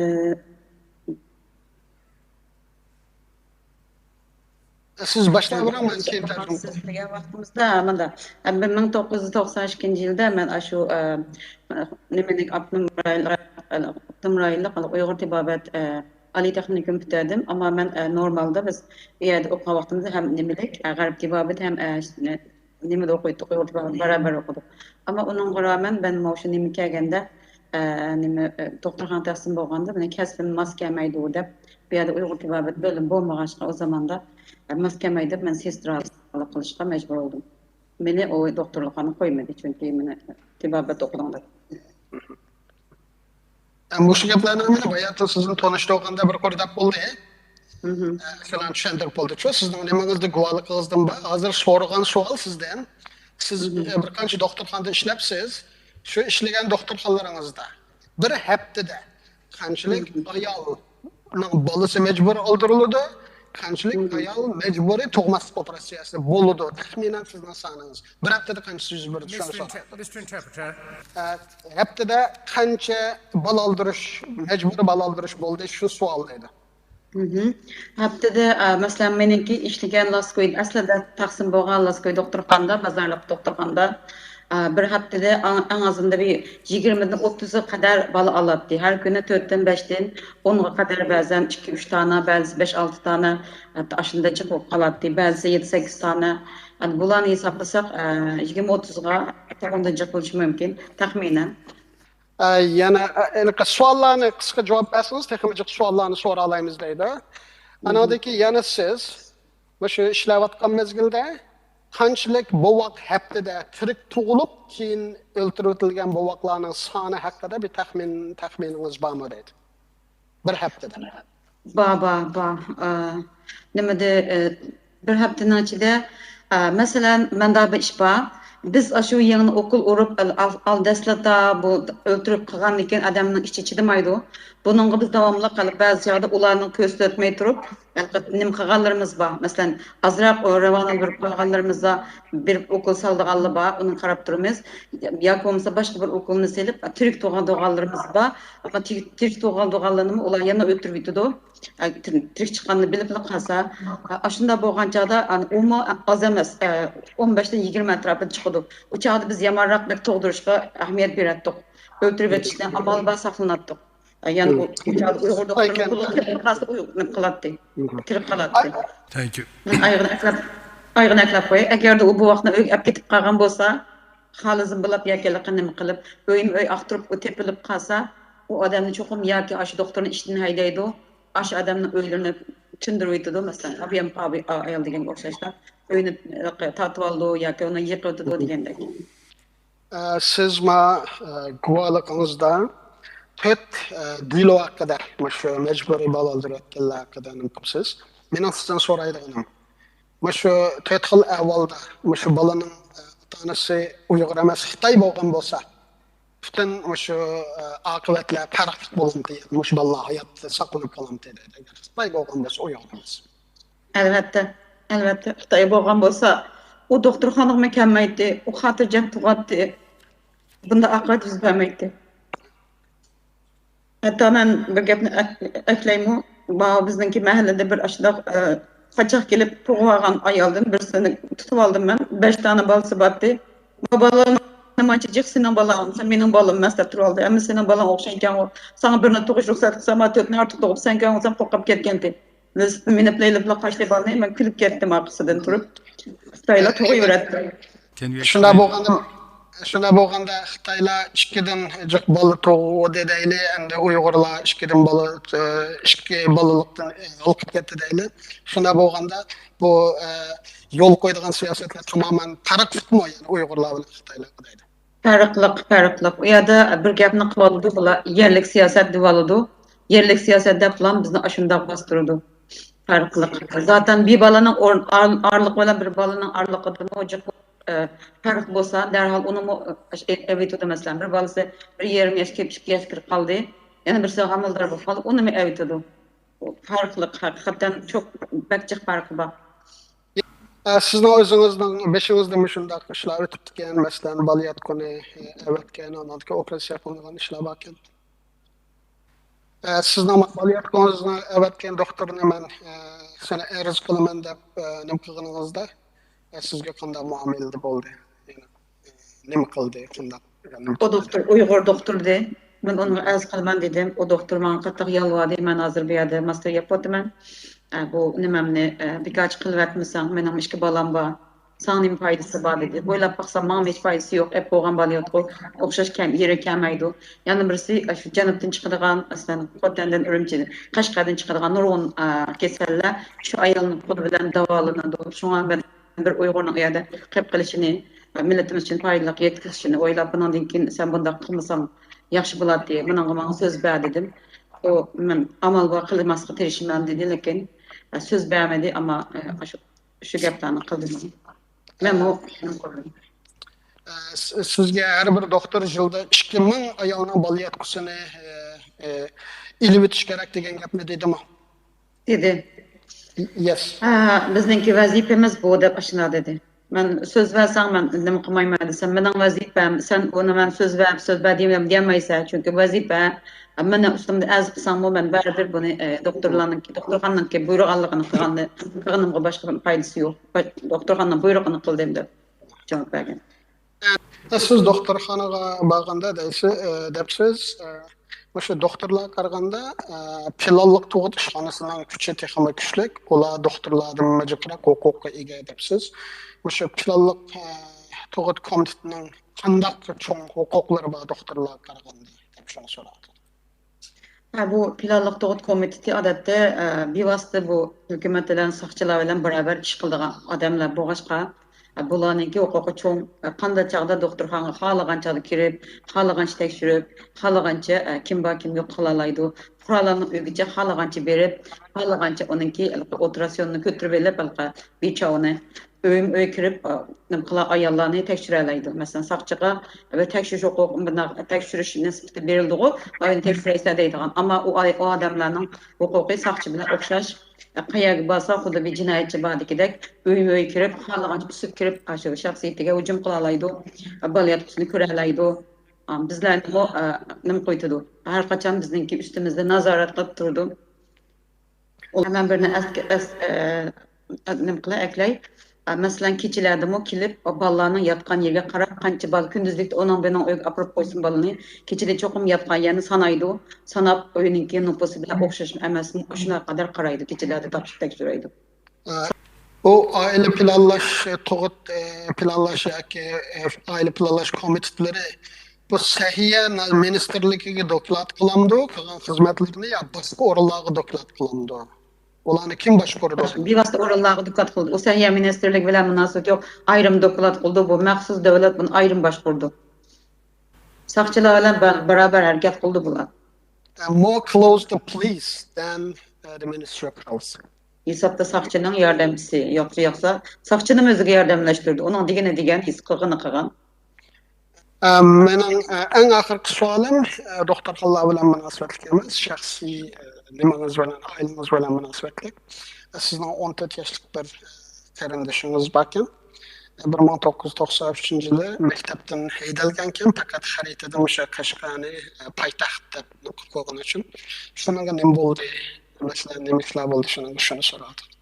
سىز باشلاۋېرىڭ، مەن كېيىن تەرجىمە قىلىمەن. سىز دېگەن ۋاقتىمىزدا، مانا، مىڭ توققۇز يۈز توقسان ئىككىنچى يىلدا مەن ئاشۇ، ئە، نېمىنى، ئاپتونوم رايون-، ئاپتونوم رايونلۇق ئۇيغۇر تېبابەت، ئە، ئالىي تېخنىكوم پۈتتۈردۈم. ئەمما مەن، ئە، نورمالدا بىز ئۇ يەردە ئوقۇغان ۋاقتىمىزدا ھەم نېمىلىك، ئە، غەرب تېبابىتى ھەم، ئە، نېمىدە ئوقۇيتتۇق، ئۇيغۇر تېبابىتى بارابەر ئوقۇدۇق. ئەمما ئۇنىڭغا رامەن مەن ماۋۇ شۇ نېمە كەلگەندە، ئە، نېمە، ئە، دوختۇرخانا تەقسىم بولغاندا مېنىڭ كەسپىم ماس كەلمەيدۇ دەپ، بۇ يەردە ئۇيغۇر تېبابەت بۆلۈمى بولمىغاچقا، ئۇ زاماندا، ئە، ماس كەلمەيدۇ دەپ، مەن سېسترا قىلىشقا مەجبۇر بولدۇم. مېنى ئۇ دوختۇرخانا قويمىدى، چۈنكى مېنى تېبابەت ئوقۇدۇڭ دەپ. ئە، مۇشۇ گەپلەرنىڭ مېنى باياتىن سىزنى تونۇشتۇرغاندا بىر قۇر دەپ بولدى. مھم. ئە، شۇلارنى چۈشەندۈرۈپ بولدى. شۇ سىزنىڭ نېمىڭىزدە گۇۋاھلىقىڭىزدىن بار. ھازىر سورىغان سوئال سىزدىن. سىز، مھم. ئە، بىر قانچە دوختۇرخانىدا ئىشلەپسىز. شۇ ئىشلىگەن دوختۇرخانىلىرىڭىزدا بىر ھەپتىدە قانچىلىك مھم. ئايالنىڭ بالىسى مەجبۇرىي ئالدۇرۇلىدۇ؟ قانچىلىك مھم. ئايال مەجبۇرىي تۇغماسلىق ئوپېراتسىيەسى بولىدۇ؟ تەخمىنەن سىزنىڭ سانىڭىز. بىر ھەپتىدە قانچە يۈز بېرىدۇ؟ شۇنى سوراپ. ئە، ھەپتىدە قانچە بالا ئالدۇرۇش، مەجبۇرىي بالا ئالدۇرۇش بولدى؟ شۇ سوئال دەيدۇ. مھم. ھەپتىدە، ئە، مەسىلەن، مېنىڭكى ئىشلىگەن لاسكوي، ئەسلىدە تەقسىم بولغان لاسكوي دوختۇرخانىدا، بازارلىق دوختۇرخانىدا، ئە، بىر ھەپتىدە ئەڭ، ئەڭ ئازىندا بىر يىگىرمىدىن ئوتتۇزغا قەدەر بالا ئالاتتى. ھەر كۈنى تۆتتىن بەشتىن ئونغا قەدەر، بەزەن ئىككى، ئۈچ دانە، بەزىسى بەش، ئالتە دانە، ھەتتا ئاشۇنداق جىق بولۇپ قالاتتى. بەزىسى يەتتە، سەككىز دانە. ئەمدى بۇلارنى ھېسابلىساق، ئە، يىگىرمە، ئوتتۇزغا ئۇنىڭدىن جىق بولۇشى مۇمكىن، تەخمىنەن. ئە، يەنە، ئە، ھېلىقى سوئاللارنى قىسقا جاۋاب بەرسىڭىز، تېخىمۇ جىق سوئاللارنى سورالايمىز دەيدۇ. مھم. ئانىڭدىن كېيىن يەنە سىز مۇشۇ ئىشلەۋاتقان مەزگىلدە قانچىلىك بوۋاق ھەپتىدە تىرىك تۇغۇلۇپ، كېيىن ئۆلتۈرۈۋېتىلگەن بوۋاقلارنىڭ سانى ھەققىدە بىر تەخمىن، تەخمىنىڭىز بارمۇ دەيدۇ. بىر ھەپتىدە. بار، بار، بار. ئە، نېمىدە، ئە، بىر ھەپتىنىڭ ئىچىدە، ئە، مەسىلەن، مەندە بىر ئىش بار. بىز ئاشۇ يېڭىنى ئوكۇل ئۇرۇپ، ئال-، ئال-، ئال-، دەسلەپتە بۇ ئۆلتۈرۈپ قىلغاندىن كېيىن ئادەمنىڭ ئىچى چىدىمايدۇ. بۇنىڭغا بىز داۋاملىق قىلىپ، بەزى چاغدا ئۇلارنى كۆرسەتمەي تۇرۇپ، ھېلىقى نېمە قىلغانلىرىمىز بار. مەسىلەن، ئازراق راۋانە بېرىپ قالغانلىرىمىز بار، بېرىپ ئوكۇل سالىدىغانلار بار، ئۇنى قاراپ تۇرىمىز. ياكى بولمىسا باشقا بىر ئوكۇلنى سېلىپ، تىرىك تۇغۇلغانلىرىمىز بار. ئەمما تىرىك، تىرىك تۇغۇلغانلىرىنىمۇ ئۇلار يەنە ئۆلتۈرۈپ يېتىدۇ. ئە، تىرىك چىققاننى بىلىپلا قالسا، ئە، ئاشۇنداق بولغان چاغدا، ئەنە، ئۇمۇ ئاز ئەمەس، ئە، ئون بەشتىن يىگىرمە ئەتراپىدا چىقىدۇ. ئۇ چاغدا بىز يامانراق بىر تۇغدۇرۇشقا ئەھمىيەت بېرەتتۇق. ئۆلتۈرۈۋېتىشتىن ئامال بار ساقلىناتتۇق. ئە، يەنى ئۇ، ئۇ چاغدا ئۇيغۇر دوختۇرىنىڭ قولىغا كېلىپ قالسا، ئۇيغۇر نېمە قىلاتتى، كىرىپ قالاتتى. مەن ئايىغىنى ئەكلەپ، ئايىغىنى ئەكلەپ قوياي. ئەگەردە ئۇ بۇ ۋاقىتنى ئۆيگە ئەپ كېتىپ قالغان بولسا، خالىزم بولاپ ياكى ھېلىقى نېمە قىلىپ، ئۆيمۇ ئۆي ئاختۇرۇپ، ئۇ تېپىلىپ قالسا، ئۇ ئادەمنى چوقۇم ياكى ئاشۇ دوختۇرنى ئىشتىن ھەيدەيدۇ، ئاشۇ ئادەمنىڭ ئۆيلىرىنى تىندۇرۇۋېتىدۇ، مەسىلەن، ئابىيام ئايال دېگەنگە ئوخشاشلا، ئۆينى تارتىۋالىدۇ ياكى ئۇنى يىقىۋېتىدۇ دېگەندەك. ئە، سىز ما، ئە، گۇۋاھلىقىڭىزدا تۆت، ئە، دېلو ھەققىدە، مۇشۇ مەجبۇرىي بالا ئالدۇرۇۋەتكەنلەر ھەققىدە نېمە قىپسىز؟ مېنىڭ سىزدىن سورايدىغىنىم، مۇشۇ تۆت خىل ئەھۋالدا مۇشۇ بالىنىڭ، ئە، ئاتا-ئانىسى ئۇيغۇر ئەمەس، خىتاي بولغان بولسا، پۈتۈن مۇشۇ، ئە، ئاقىۋەتلەر پەرقلىق بولامتى؟ مۇشۇ بالىلار ھايات ساقلىنىپ قالامتى دەيدۇ. خىتاي بولغان بولسا، ئۇيغۇر ئەمەس. ئەلۋەتتە، ئەلۋەتتە، خىتاي بولغان بولسا، ئۇ دوختۇرخانىغىمۇ كەلمەيتتى، ئۇ خاتىرجەم تۇغاتتى. بۇنداق ئاقىۋەت يۈز بەرمەيتتى. ھەتتا مەن بىر گەپنى ئەك-، ئەكلەيمۇ، ماۋۇ بىزنىڭكى مەھەللىدە بىر ئاشۇنداق، ئە، قاچاق كېلىپ تۇغۇۋالغان ئايالدىن بىرسىنى تۇتۇۋالدىم مەن. بەش دانە بالىسى بارتتى. بۇ بالىلار نېمانچە جىق سېنىڭ بالاڭ، سەن مېنىڭ بالام ئەمەس دەپ تۇرۇۋالدى. ئەمما سېنىڭ بالاڭ ئوخشايدىكەنغۇ. ساڭا بىرنى تۇغۇش رۇخسەت قىلسام، ما تۆتنى ئارتۇق تۇغۇپ، سەن كەلگەنسەن قورقۇپ كەتكەنتى. بىز مېنى بىلەيلىپلا قاچتى بالىنى، مەن كۈلۈپ كەتتىم ئارقىسىدىن تۇرۇپ. خىتايلار تۇغۇۋېرەتتى. شۇنداق بولغاندا، شۇنداق بولغاندا خىتايلار ئىككىدىن جىق بالا تۇغدى دەيلى، ئەمدى ئۇيغۇرلار ئىككىدىن بالا، ئىككى بالىلىقتىن ھالقىپ كەتتى دەيلى. شۇنداق بولغاندا بۇ، ئە، يول قويىدىغان سىياسەتلەر تامامەن پەرقلىقمۇ، يەنى ئۇيغۇرلار بىلەن خىتايلارغا دەيدۇ. پەرقلىق، پەرقلىق. ئۇ يەردە بىر گەپنى قىلىۋالىدۇ، بۇلار يەرلىك سىياسەت دېۋالىدۇ. يەرلىك سىياسەت دەپ بۇلار بىزنى ئاشۇنداق باستۇرىدۇ. پەرقلىق. زاتەن بىر بالىنىڭ ئورن-، ئار-، ئارىلىقى بىلەن بىر بالىنىڭ ئارىلىقىدىمۇ جىق، ئە، پەرق بولسا، دەرھال ئۇنىمۇ، ئە، ئېلىۋېتىدۇ. مەسىلەن، بىر بالىسى بىر يېرىم ياشقا كىرىپ، ئىككى ياشقا كىرىپ قالدى. يەنە بىرسى ھامىلىدار بولۇپ قالدى، ئۇنىمۇ ئەۋېتىدۇ. پەرقلىق، ھەقىقەتەن چوق-، بەك جىق پەرقى بار. ئە، سىزنىڭ ئۆزىڭىزنىڭ بېشىڭىزدا مۇشۇنداق ئىشلار ئۆتۈپتىكەن، مەسىلەن، بالىياتقۇنى، ئە، ئەۋەتكەن، ئاندىن كېيىن ئوپېراتسىيە قىلىنغان ئىشلار باركەن. ئە، سىزنىڭ بالىياتقۇڭىزنى ئەۋەتكەن دوختۇرنى مەن، ئە، سېنى ئەرز قىلىمەن دەپ، ئە، نېمە قىلغىنىڭىزدا، ئە، سىزگە قانداق مۇئامىلىدە بولدى؟ يەنى، ئە، نېمە قىلدى؟ قانداق، نېمە ئۇ قىلدى؟ دوختۇر ئۇيغۇر دوختۇر ئىدى. مەن ئۇنىڭغا ئەرز قىلىمەن دېدىم. ئۇ دوختۇر ماڭا قاتتىق يالۋاردى. مەن ھازىر بۇ يەردە ماستېر ياپىۋاتىمەن. ئە، بۇ نېمەمنى، ئە، بىكارچە قىلىۋەتمىسەڭ، مېنىڭ ئىككى بالام بار. ساڭا نېمە پايدىسى بار دېدى. ئويلاپ باقسام، ماڭا ھېچ پايدىسى يوق. ئەپ بولغان بالىياتقۇ ئوخشاش كەم، يېرى كەلمەيدۇ. يەنە بىرسى، ئاشۇ جەنۇبتىن چىقىدىغان، مەسىلەن، خوتەندىن ئۈرۈمچى، قەشقەردىن چىقىدىغان نۇرغۇن، ئا، كېسەللەر شۇ ئايالنىڭ قولى بىلەن داۋالىنىدۇ. شۇڭا مەن بىر ئۇيغۇرنىڭ ئۇ يەردە قېلىپ قېلىشىنى، مىللىتىمىز ئۈچۈن پايدىلىق يەتكۈزۈشىنى ئويلاپ، بۇنىڭدىن كېيىن سەن بۇنداق قىلمىساڭ ياخشى بولاتتى، بۇنىڭغا ماڭا سۆز بەر دېدىم. ئۇ، مەن ئامال بار قىلماسقا تىرىشىمەن دېدى، لېكىن، ئە، سۆز بەرمىدى، ئەمما، ئە، ئاشۇ شۇ گەپلەرنى قىلدىم. مەنمۇ ئە، س-، سىزگە ھەر بىر دوختۇر يىلدا ئىككى مىڭ ئايالنىڭ بالىياتقۇسىنى، ئە، ئە، ئېلىۋېتىش كېرەك دېگەن گەپنى دېدىمۇ؟ دېدى. يەس. ھە، بىزنىڭكى ۋەزىپىمىز بۇ دەپ ئاشۇنداق دېدى. مەن سۆز بەرسەڭ مەن نېمە قىلمايمەن دېسەم، مېنىڭ ۋەزىپەم، سەن ئۇنى مەن سۆز بەر، سۆز بەر دېمەيمەن، دېيەلمەيسەن، چۈنكى ۋەزىپە. مېنى ئۈستۈمدە ئەرز قىلساڭمۇ، مەن بەرىبىر بۇنى، ئە، دوختۇرلارنىڭكى، دوختۇرخانىنىڭكى بۇيرۇغانلىقىنى قىلغاننى، قىلغىنىمغا باشقا پايدىسى يوق. دوختۇرخانىنىڭ بۇيرۇقىنى قىلدىم دەپ جاۋاب بەرگەن. سىز دوختۇرخانىغا بارغاندا دەيسىز، ئە، دەپسىز، ئە، مۇشۇ دوختۇرلارغا قارىغاندا، ئە، پىلانلىق تۇغۇت ئىشخانىسىنىڭ كۈچى تېخىمۇ كۈچلۈك، ئۇلار دوختۇرلاردىنمۇ جىقراق ھوقۇققا ئىگە دەپسىز. مۇشۇ پىلانلىق، ئە، تۇغۇت كومىتېتىنىڭ قانداق چوڭ ھوقۇقلىرى بار دوختۇرلارغا قارىغاندا دەپ شۇنى سوراۋاتىمەن. ھە، بۇ پىلانلىق تۇغۇت كومىتېتى ئادەتتە، ئە، بىۋاسىتە بۇ ھۆكۈمەت بىلەن ساقچىلار بىلەن باراۋەر ئىش قىلىدىغان ئادەملەر بولغاچقا، بۇلارنىڭكى ھوقۇقى چوڭ. قانداق چاغدا دوختۇرخانىغا خالىغان چاغدا كىرىپ، خالىغانچە تەكشۈرۈپ، خالىغانچە، ئە، كىم بار، كىم يوق قىلالايدۇ. پۇقرالارنىڭ ئۆيىگىچە خالىغانچە بېرىپ، خالىغانچە ئۇنىڭكى ئولتراسيونىنى كۆتۈرۈپ ئېلىپ، بىچارىنى ئۆيمۇ ئۆي كىرىپ، ئە، نېمە قىلا، ئاياللارنى تەكشۈرەلەيدۇ. مەسىلەن، ساقچىغا ۋە تەكشۈرۈش ھوقۇقى، بۇنداق تەكشۈرۈش نىسبىتى بېرىلدىغۇ، ئاينى تەكشۈرەيسەن دەيدىغان. ئەمما ئۇ ئاي-، ئۇ ئادەملەرنىڭ ھوقۇقى ساقچى بىلەن ئوخشاش. قەيەرگە بارسا، خۇددى بىر جىنايەتچى باردىكىدەك، ئۆيمۇ ئۆي كىرىپ، خالىغانچە ئۈسۈپ كىرىپ، ئاشۇ شەخسىيىتىگە ھۇجۇم قىلالايدۇ، بالىياتقۇسىنى كۆرەلەيدۇ. ئا، بىزلەرنىمۇ، ئا، نېمە قويتىدۇ؟ ھەر قاچان بىزنىڭكى ئۈستىمىزدە نازارەت قىلىپ تۇرىدۇ. ئۇ ھەممە بىرنى ئەس-، ئەس-، ئە، نېمە قىلاي، ئەكلەي. ئا، مەسىلەن، كېچىلەردىمۇ كېلىپ، بالىلارنىڭ ياتقان يېرىگە قاراپ، قانچە بالا كۈندۈزلۈكتە ئۇنىڭ بىرىنىڭ ئۆيىگە ئاپىرىپ قويسۇن بالىنى، كېچىدە چوقۇم ياتقان يەرنى سانايدۇ. ساناپ، ئۆينىڭكى نوپۇسى بىلەن ئوخشاشمۇ ئەمەسمۇ، ئاشۇنىڭغا قەدەر قارايدۇ، كېچىلەردە تاپشۇرۇپ تەكشۈرەيدۇ. ئە، ئۇ ئائىلە پىلانلاش، تۇغۇت، ئە، پىلانلاش ياكى، ئە، ئائىلە پىلانلاش كومىتېتلىرى بۇ سەھىيە مىنىستىرلىكىگە دوكلات قىلامدۇ، قىلغان خىزمەتلىرىنى يا باشقا ئورۇنلارغا دوكلات قىلامدۇ؟ ئۇلارنى كىم باشقۇرىدۇ؟ بىۋاسىتە ئورۇنلارغا دوكلات قىلىدۇ. ئۇ سەھىيە مىنىستىرلىكى بىلەن مۇناسىۋىتى يوق، ئايرىم دوكلات قىلىدۇ. بۇ مەخسۇس دۆلەت بۇنى ئايرىم باشقۇرىدۇ. ساقچىلار بىلەن بە-، بارابەر ھەرىكەت قىلىدۇ بۇلار. Uh, more close to police than, uh, the Ministry of Health. ھېسابتا ساقچىنىڭ ياردەمچىسى يوقسا، يوقسا ساقچىنىمۇ ئۆزىگە ياردەملەشتۈرىدۇ. ئۇنىڭ دېگىنى دېگەن، ھېس قىلغىنى قىلغان. ئە، مېنىڭ، ئە، ئەڭ ئاخىرقى سوئالىم، ئە، دوختۇرخانىلار بىلەن مۇناسىۋەتلىك ئەمەس، شەخسىي، ئە، نېمىڭىز بىلەن، ئائىلىڭىز بىلەن مۇناسىۋەتلىك. ئە، سىزنىڭ ئون تۆت ياشلىق بىر، ئە، قېرىندىشىڭىز باركەن. ئە، بىر مىڭ توققۇز يۈز توقسان ئۈچىنچى يىلى مەكتەپتىن ھەيدەلگەنكەن، پەقەت خەرىتىدە مۇشۇ قەشقەرنى، ئە، پايتەخت دەپ نوقۇل قويغىنى ئۈچۈن. شۇنىڭغا نېمە بولدى؟ مەسىلەن، نېمە ئىشلار بولدى؟ شۇنىڭغا، شۇنى سوراۋاتىمەن.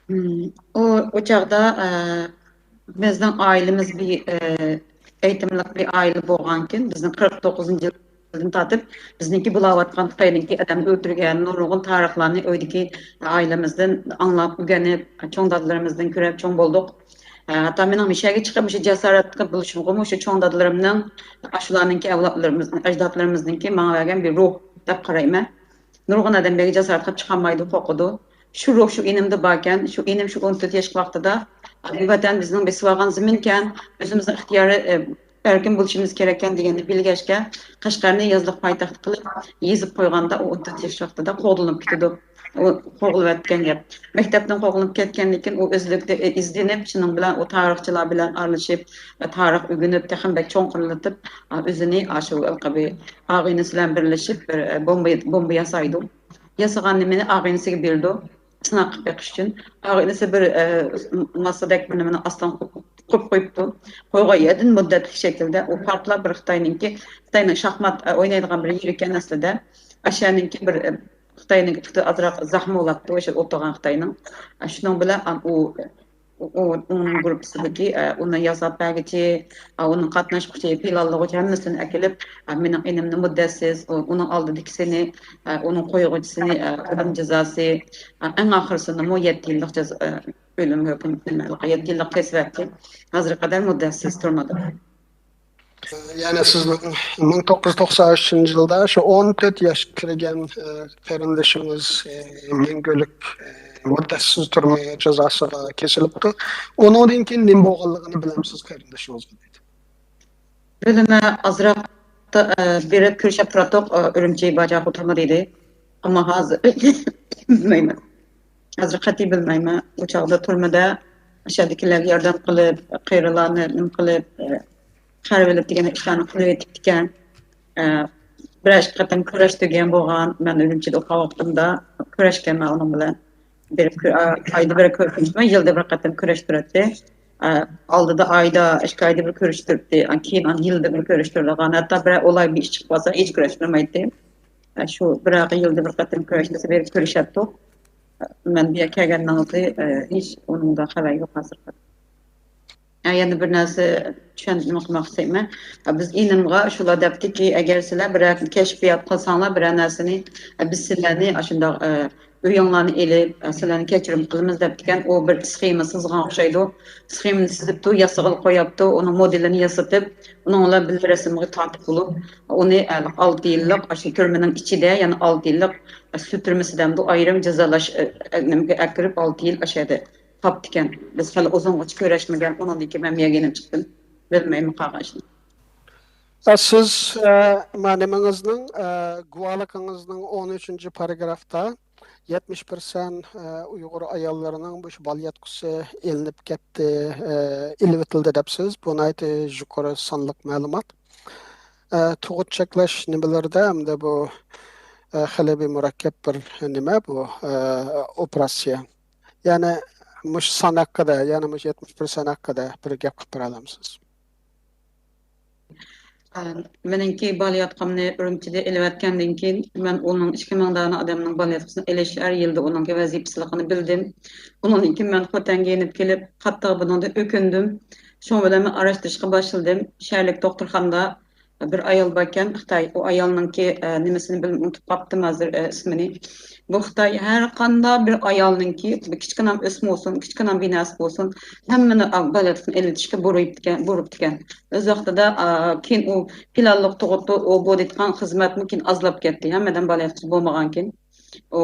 مم. ئۇ، ئۇ چاغدا، ئە، بىزنىڭ ئائىلىمىز بىر، ئە، ئېيتىملىق بىر ئائىلە بولغانكىن، بىزنىڭ قىرىق توققۇزىنچى يىلدىن تارتىپ، بىزنىڭكى بولاۋاتقان خىتاينىڭكى ئادەم ئۆلتۈرگەن، نۇرغۇن تارىخلارنى ئۆيدىكى ئائىلىمىزدىن ئاڭلاپ، ئۆگىنىپ، چوڭ دادىلىرىمىزدىن كۆرۈپ چوڭ بولدۇق. ئە، ھەتتا مېنىڭ مۇشۇ يەرگە چىقىپ، مۇشۇ جاسارەتكە بولۇشۇمغىمۇ شۇ چوڭ دادىلىرىمنىڭ، ئاشۇلارنىڭكى ئەۋلادلىرىمىز، ئەجدادلىرىمىزنىڭكى ماڭا بەرگەن بىر روھ دەپ قارايمەن. نۇرغۇن ئادەم بەرگە جاسارەت قىلىپ چىقالمايدۇ، قورقىدۇ. شۇ روھ شۇ ئىنىمدا باركەن، شۇ ئىنىم شۇ ئون تۆت ياشلىق ۋاقتىدا، بۇ ۋەتەن بىزنىڭ بېسىۋالغان زېمىنكەن، ئۆزىمىزنىڭ ئىختىيارى، ئە، ئەركىن بولۇشىمىز كېرەككەن دېگەننى بىلگەچكە، قەشقەرنى يازلىق پايتەخت قىلىپ يېزىپ قويغاندا، ئۇ ئون تۆت ياش ۋاقتىدا قوغدىلىپ كېتىدۇ. ئۇ قوغلىۋەتكەن گەپ. مەكتەپتىن قوغلىنىپ كەتكەندىن كېيىن ئۇ ئۆزلۈكىدە ئىزدىنىپ، شۇنىڭ بىلەن ئۇ تارىخچىلار بىلەن ئارىلىشىپ، تارىخ ئۆگىنىپ، تېخىمۇ بەك چوڭقۇرلىتىپ، ئۆزىنى ئاشۇ ھېلىقى بىر ئاغىنىسى بىلەن بىرلىشىپ، بىر بومبا، بومبا ياسايدۇ. ياسىغان نېمىنى ئاغىنىسىگە بېرىدۇ، سىناق قىلىپ بېقىش ئۈچۈن. ئاغىنىسى بىر ماسادەك بىر نېمىنى ئاستىغا قويۇپ قويۇپتۇ. قويغان يەردىن مۇددەتلىك شەكىلدە ئۇ پارتلاپ بىر خىتاينىڭكى، خىتاينىڭ شاھمات ئوينايدىغان بىر يېرى ئىكەن ئەسلىدە. ئاشۇ يەرنىڭكى بىر، ئە، خىتاينىڭ پۇتى ئازراق زەخمە بولاپتۇ، ئاشۇ ئولتۇرغان خىتاينىڭ. ئە، شۇنىڭ بىلەن ئان-، ئۇ، ئۇ، ئۇنىڭ گۇرۇپپىسىدىكى، ئە، ئۇنى ياساپ بەرگۈچى، ئە، ئۇنىڭ قاتناشقۇچى، پىلانلىغۇچى ھەممىسىنى ئەكېلىپ، ئە، مېنىڭ ئىنىمنى مۇددەتسىز، ئۇ، ئۇنىڭ ئالدىدىكىسىنى، ئە، ئۇنىڭ قويغۇچىسىنى، ئە، ئۆلۈم جازاسى، ئە، ئەڭ ئاخىرسىنىمۇ يەتتە يىللىق جازا-، ئە، ئۆلۈم ھۆكۈم، نېمە، يەتتە يىللىق تەسۋەتتى. ھازىرغا قەدەر مۇددەتسىز تۈرمىدە. يەنى سىزنىڭ مىڭ توققۇز يۈز توقسان ئۈچىنچى يىلدا شۇ ئون تۆت ياشقا كىرگەن، ئە، قېرىندىشىڭىز، ئە، مەڭگۈلۈك، ئە، مۇددەتسىز تۈرمە جازاسىغا كېسىلىپتۇ. ئۇنىڭدىن كېيىن نېمە بولغانلىقىنى بىلەمسىز قېرىندىشىڭىزغا دېدى. بىلىمە ئازراق، ئە، بېرىپ كۆرۈشۈپ تۇراتتۇق، ئە، ئۈرۈمچى باجا خوتۇنغا دېدى. ئەمما ھازىر بىلمەيمەن. ھازىر قەتئىي بىلمەيمەن. ئۇ چاغدا تۈرمىدە ئاشۇ يەردىكىلەرگە ياردەم قىلىپ، قېرىلارنى نېمە قىلىپ، ئە، قەرز ئېلىپ دېگەن ئىشلارنى قىلىۋېتىپتىكەن. ئە، بىرەر ئىككى قېتىم كۆرۈشتۈرگەن بولغان، مەن ئۈرۈمچىدە ئوقۇغان ۋاقتىمدا كۆرۈشكەنمەن ئۇنىڭ بىلەن. بىر كۆ-، ئا، ئايدا بىر كۆرۈشمەي، يىلدا بىر قېتىم كۆرۈشتۈرەتتى. ئا، ئالدىدا ئايدا، ئىككى ئايدا بىر كۆرۈشتۈرەتتى. ئا، كېيىن ئاندىن يىلدا بىر كۆرۈشتۈرىدىغان. ھەتتا بىرەر ئولاي بىر ئىش چىقىپ قالسا، ھېچ كۆرۈشتۈرمەيتتى. ئا، شۇ بىر يىلدا بىر قېتىم كۆرۈشتۈرسە، بېرىپ كۆرۈشەتتۇق. مەن بۇ يەرگە كەلگەندىن كېيىن، ئە، ھېچ ئۇنىڭدا خەۋەر يوق ھازىرغا. ئە، يەنە بىر نەرسە چۈشەندۈرمە قىلماق ئىستەيمەن. ئە، بىز ئىنىمغا شۇلار دەپتىكى، ئەگەر سىلەر بىرەر كەشپىيات قىلساڭلار، بىرەر نەرسىنى، ئە، بىز سىلەرنى ئاشۇنداق، ئە، ئۆيۈڭلارنى ئېلىپ، ئە، سىلەرنى كەچۈرۈم قىلىمىز دەپتىكەن. ئۇ بىر سخېما سىزغان ئوخشايدۇ. سخېمىنى سىزىپتۇ، ياسىغىلى قويۇپتۇ، ئۇنىڭ مودېلىنى ياسىتىپ، ئۇنىڭ بىلەن بىللە رەسىمگە تارتىپ بولۇپ، ئۇنى، ئە، ئالتە يىللىق ئاشۇ تۈرمىنىڭ ئىچىدە، يەنە ئالتە يىللىق، ئە، سۈت تۈرمىسى دەمدۇ، ئايرىم جازالاش، ئە، ئە، نېمىگە ئەكىرىپ، ئالتە يىل ئاشۇ يەردە قاپتىكەن. بىز خېلى ئۇزۇنغىچە كۆرۈشمىگەن، ئۇنىڭدىن كېيىن مەن يەنە يېنىپ چىقتىم. بىلمەيمەن قالغان ئىشنى. ئە، سىز، ئە، ما-، نېمىڭىزنىڭ، ئە، گۇۋاھلىقىڭىزنىڭ ئون ئۈچىنچى پاراگرافتا يەتمىش پىرسەنت، ئە، ئۇيغۇر ئاياللىرىنىڭ مۇشۇ بالىياتقۇسى ئېلىنىپ كەتتى، ئە، ئېلىۋېتىلدى دەپسىز. بۇ ناھايىتى يۇقىرى سانلىق مەلۇمات. ئە، تۇغۇت چەكلەش نېمىلىرىدە ھەمدە بۇ، ئە، خېلى بىر مۇرەككەپ بىر نېمە بۇ، ئە، ئوپېراتسىيە. يەنى مۇشۇ سان ھەققىدە، يەنى مۇشۇ يەتمىش پىرسەنت ھەققىدە بىر گەپ قىلىپ بېرەلەمسىز؟ ئە، مېنىڭكى بالىياتقۇمنى ئۈرۈمچىدە ئېلىۋەتكەندىن كېيىن، مەن ئۇنىڭ ئىككى مىڭ دانە ئادەمنىڭ بالىياتقۇسىنى ئېلىش ھەر يىلدا ئۇنىڭكى ۋەزىپىسىلىكىنى بىلدىم. ئۇنىڭدىن كېيىن مەن خوتەنگە يېنىپ كېلىپ، قاتتىق بۇنىڭدىن ئۆكۈندۈم. شۇنىڭ بىلەن مەن ئاراشتۇرۇشقا باشلىدىم. شەھەرلىك دوختۇرخانىدا بىر ئايال باركەن، خىتاي. ئۇ ئايالنىڭكى، ئە، نېمىسىنى بىلمەي ئۇنتۇپ قاپتىم ھازىر، ئە، ئىسمىنى. بۇ خىتاي ھەر قانداق بىر ئايالنىڭكى، بىر كىچىككىنە ئۆسمە بولسۇن، كىچىككىنە بىناسى بولسۇن، ھەممىنى، ئا، بالىياتقۇسىنى ئېلىۋېتىشكە بۇيرۇپتىكەن، بۇيرۇپتىكەن. ئۆز ۋاقتىدا، ئا، كېيىن ئۇ پىلانلىق تۇغۇت، ئۇ بولىدىغان خىزمەتمۇ كېيىن ئازلاپ كەتتى. ھەممىدىن بالىياتقۇسى بولمىغانكىن. ئۇ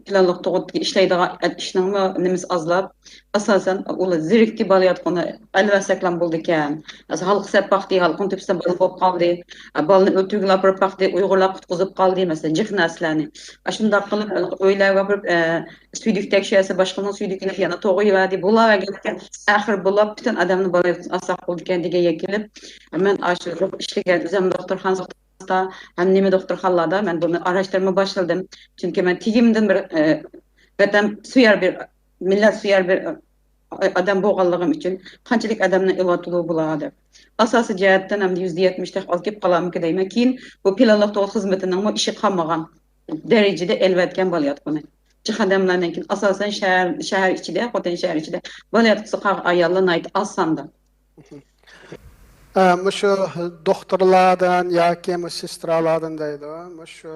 پىلانلىق تۇغۇتتىكى ئىشلەيدىغان ئىشنىڭمۇ نېمىسى ئازلاپ، ئاساسەن، ئۇلار زېرىكتى بالىياتقۇنى ئەلۋەتسەكلام بولىدىكەن. ھالقا سەپ باقتى، ھالقىنىڭ تۆپىسىدە بالا بولۇپ قالدى. بالىنى ئۆلتۈرگىلى ئاپىرىپ باقتى، ئۇيغۇرلار قۇتقۇزۇپ قالدى، مەسىلەن، جىق نەرسىلەرنى. ئاشۇنداق قىلىپ، ئۆيلەرگە ئاپىرىپ، ئە، سۈيدۈك تەكشۈرسە، باشقىنىڭ سۈيدۈكىنى يەنە توغرىۋەردى. بولاۋەرگەنكەن، ئاخىر بولاپ، پۈتۈن ئادەمنى بالىياتقۇسى ئازلاپ بولىدىكەن دېگەن يەكىنىپ، مەن ئاشۇ ئىشلىگەن ئۆزۈم دوختۇرخانىسىدا ھەم نېمە دوختۇرخانىلاردا مەن بۇنى ئاراشتۇرما باشلىدىم. چۈنكى مەن تېگىمدىن بىر، ئە، ۋەتەن سۆيەر بىر، مىللەت سۆيەر بىر، ئە، ئادەم بولغانلىقىم ئۈچۈن قانچىلىك ئادەمنى ئېلىۋاتىدۇ بۇلار دەپ. ئاساسىي جەھەتتىن ئەمدى يۈزدە يەتمىش تېخى ئاز كېلىپ قالارمىكىن دەيمەن. كېيىن بۇ پىلانلىق تۇغۇت خىزمىتىنىڭمۇ ئىشى قالمىغان دەرىجىدە ئېلىۋەتكەن بالىياتقۇنى. جىق ئادەملەرنىڭكىن ئاساسەن شەھەر، شەھەر ئىچىدە، خوتەن شەھەر ئىچىدە بالىياتقۇسى قالغان ئاياللار ناھايىتى ئاز ساندا. ئە، مۇشۇ دوختۇرلاردىن ياكى مۇشۇ سېسترالاردىن دەيدۇ، مۇشۇ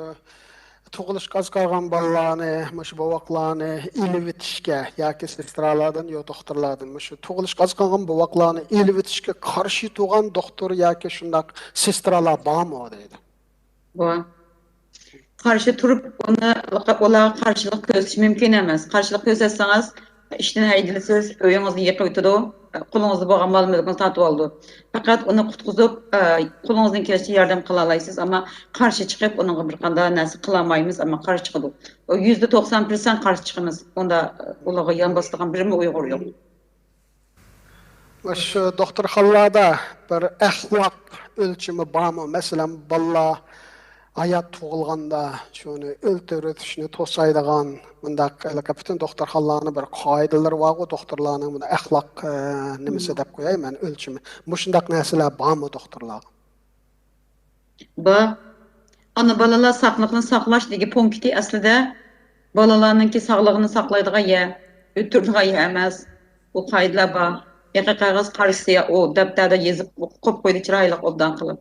تۇغۇلۇشقا ئاز قالغان بالىلارنى، مۇشۇ بوۋاقلارنى ئېلىۋېتىشكە ياكى سېسترالاردىن، يو، دوختۇرلاردىن، مۇشۇ تۇغۇلۇشقا ئاز قالغان بوۋاقلارنى ئېلىۋېتىشكە قارشى تۇرغان دوختۇر ياكى شۇنداق سېسترالار بارمۇ دەيدۇ. بار. قارشى تۇرۇپ، ئۇنى، ئۇلارغا قارشىلىق كۆرسىتىش مۇمكىن ئەمەس. قارشىلىق كۆرسەتسىڭىز، ئىشتىن ھەيدىلىسىز، ئۆيىڭىزنى يېقىۋېتىدۇ، قولىڭىزدا بولغان مال مۈلكىڭىزنى تارتىۋالىدۇ. پەقەت ئۇنى قۇتقۇزۇپ، ئە، قولىڭىزدىن كېلىشىچە ياردەم قىلالايسىز، ئەمما قارشى چىقىپ، ئۇنىڭغا بىر قانداق نەرسە قىلالمايمىز، ئەمما قارشى چىقىدۇ. ئۇ يۈزدە توقسان پىرسەنت قارشى چىقىمىز. ئۇندا، ئۇلارغا يان باسىدىغان بىرمۇ ئۇيغۇر يوق. مۇشۇ دوختۇرخانىلاردا بىر ئەخلاق ئۆلچىمى بارمۇ؟ مەسىلەن، بالىلار ھايات تۇغۇلغاندا شۇنى ئۆلتۈرۈۋېتىشنى توسايدىغان مۇنداق ھېلىقى پۈتۈن دوختۇرخانىلارنىڭ بىر قائىدىلىرى بارغۇ، دوختۇرلارنىڭ بۇنى ئەخلاق، ئە، نېمىسى دەپ قوياي مەن، ئۆلچىمى. مۇشۇنداق نەرسىلەر بارمۇ دوختۇرلارغا؟ بار. ئانا بالىلار ساقلىقنى ساقلاش دېگەن پونكىتى ئەسلىدە بالىلارنىڭكى ساغلىقىنى ساقلايدىغان يەر، ئۆلتۈرىدىغان يەر ئەمەس. ئۇ قائىدىلەر بار. ھېقىقىي قەغەز قارىسى، ئۇ دەپتەردە يېزىپ قويۇپ قويدى، چىرايلىق ئوبدان قىلىپ.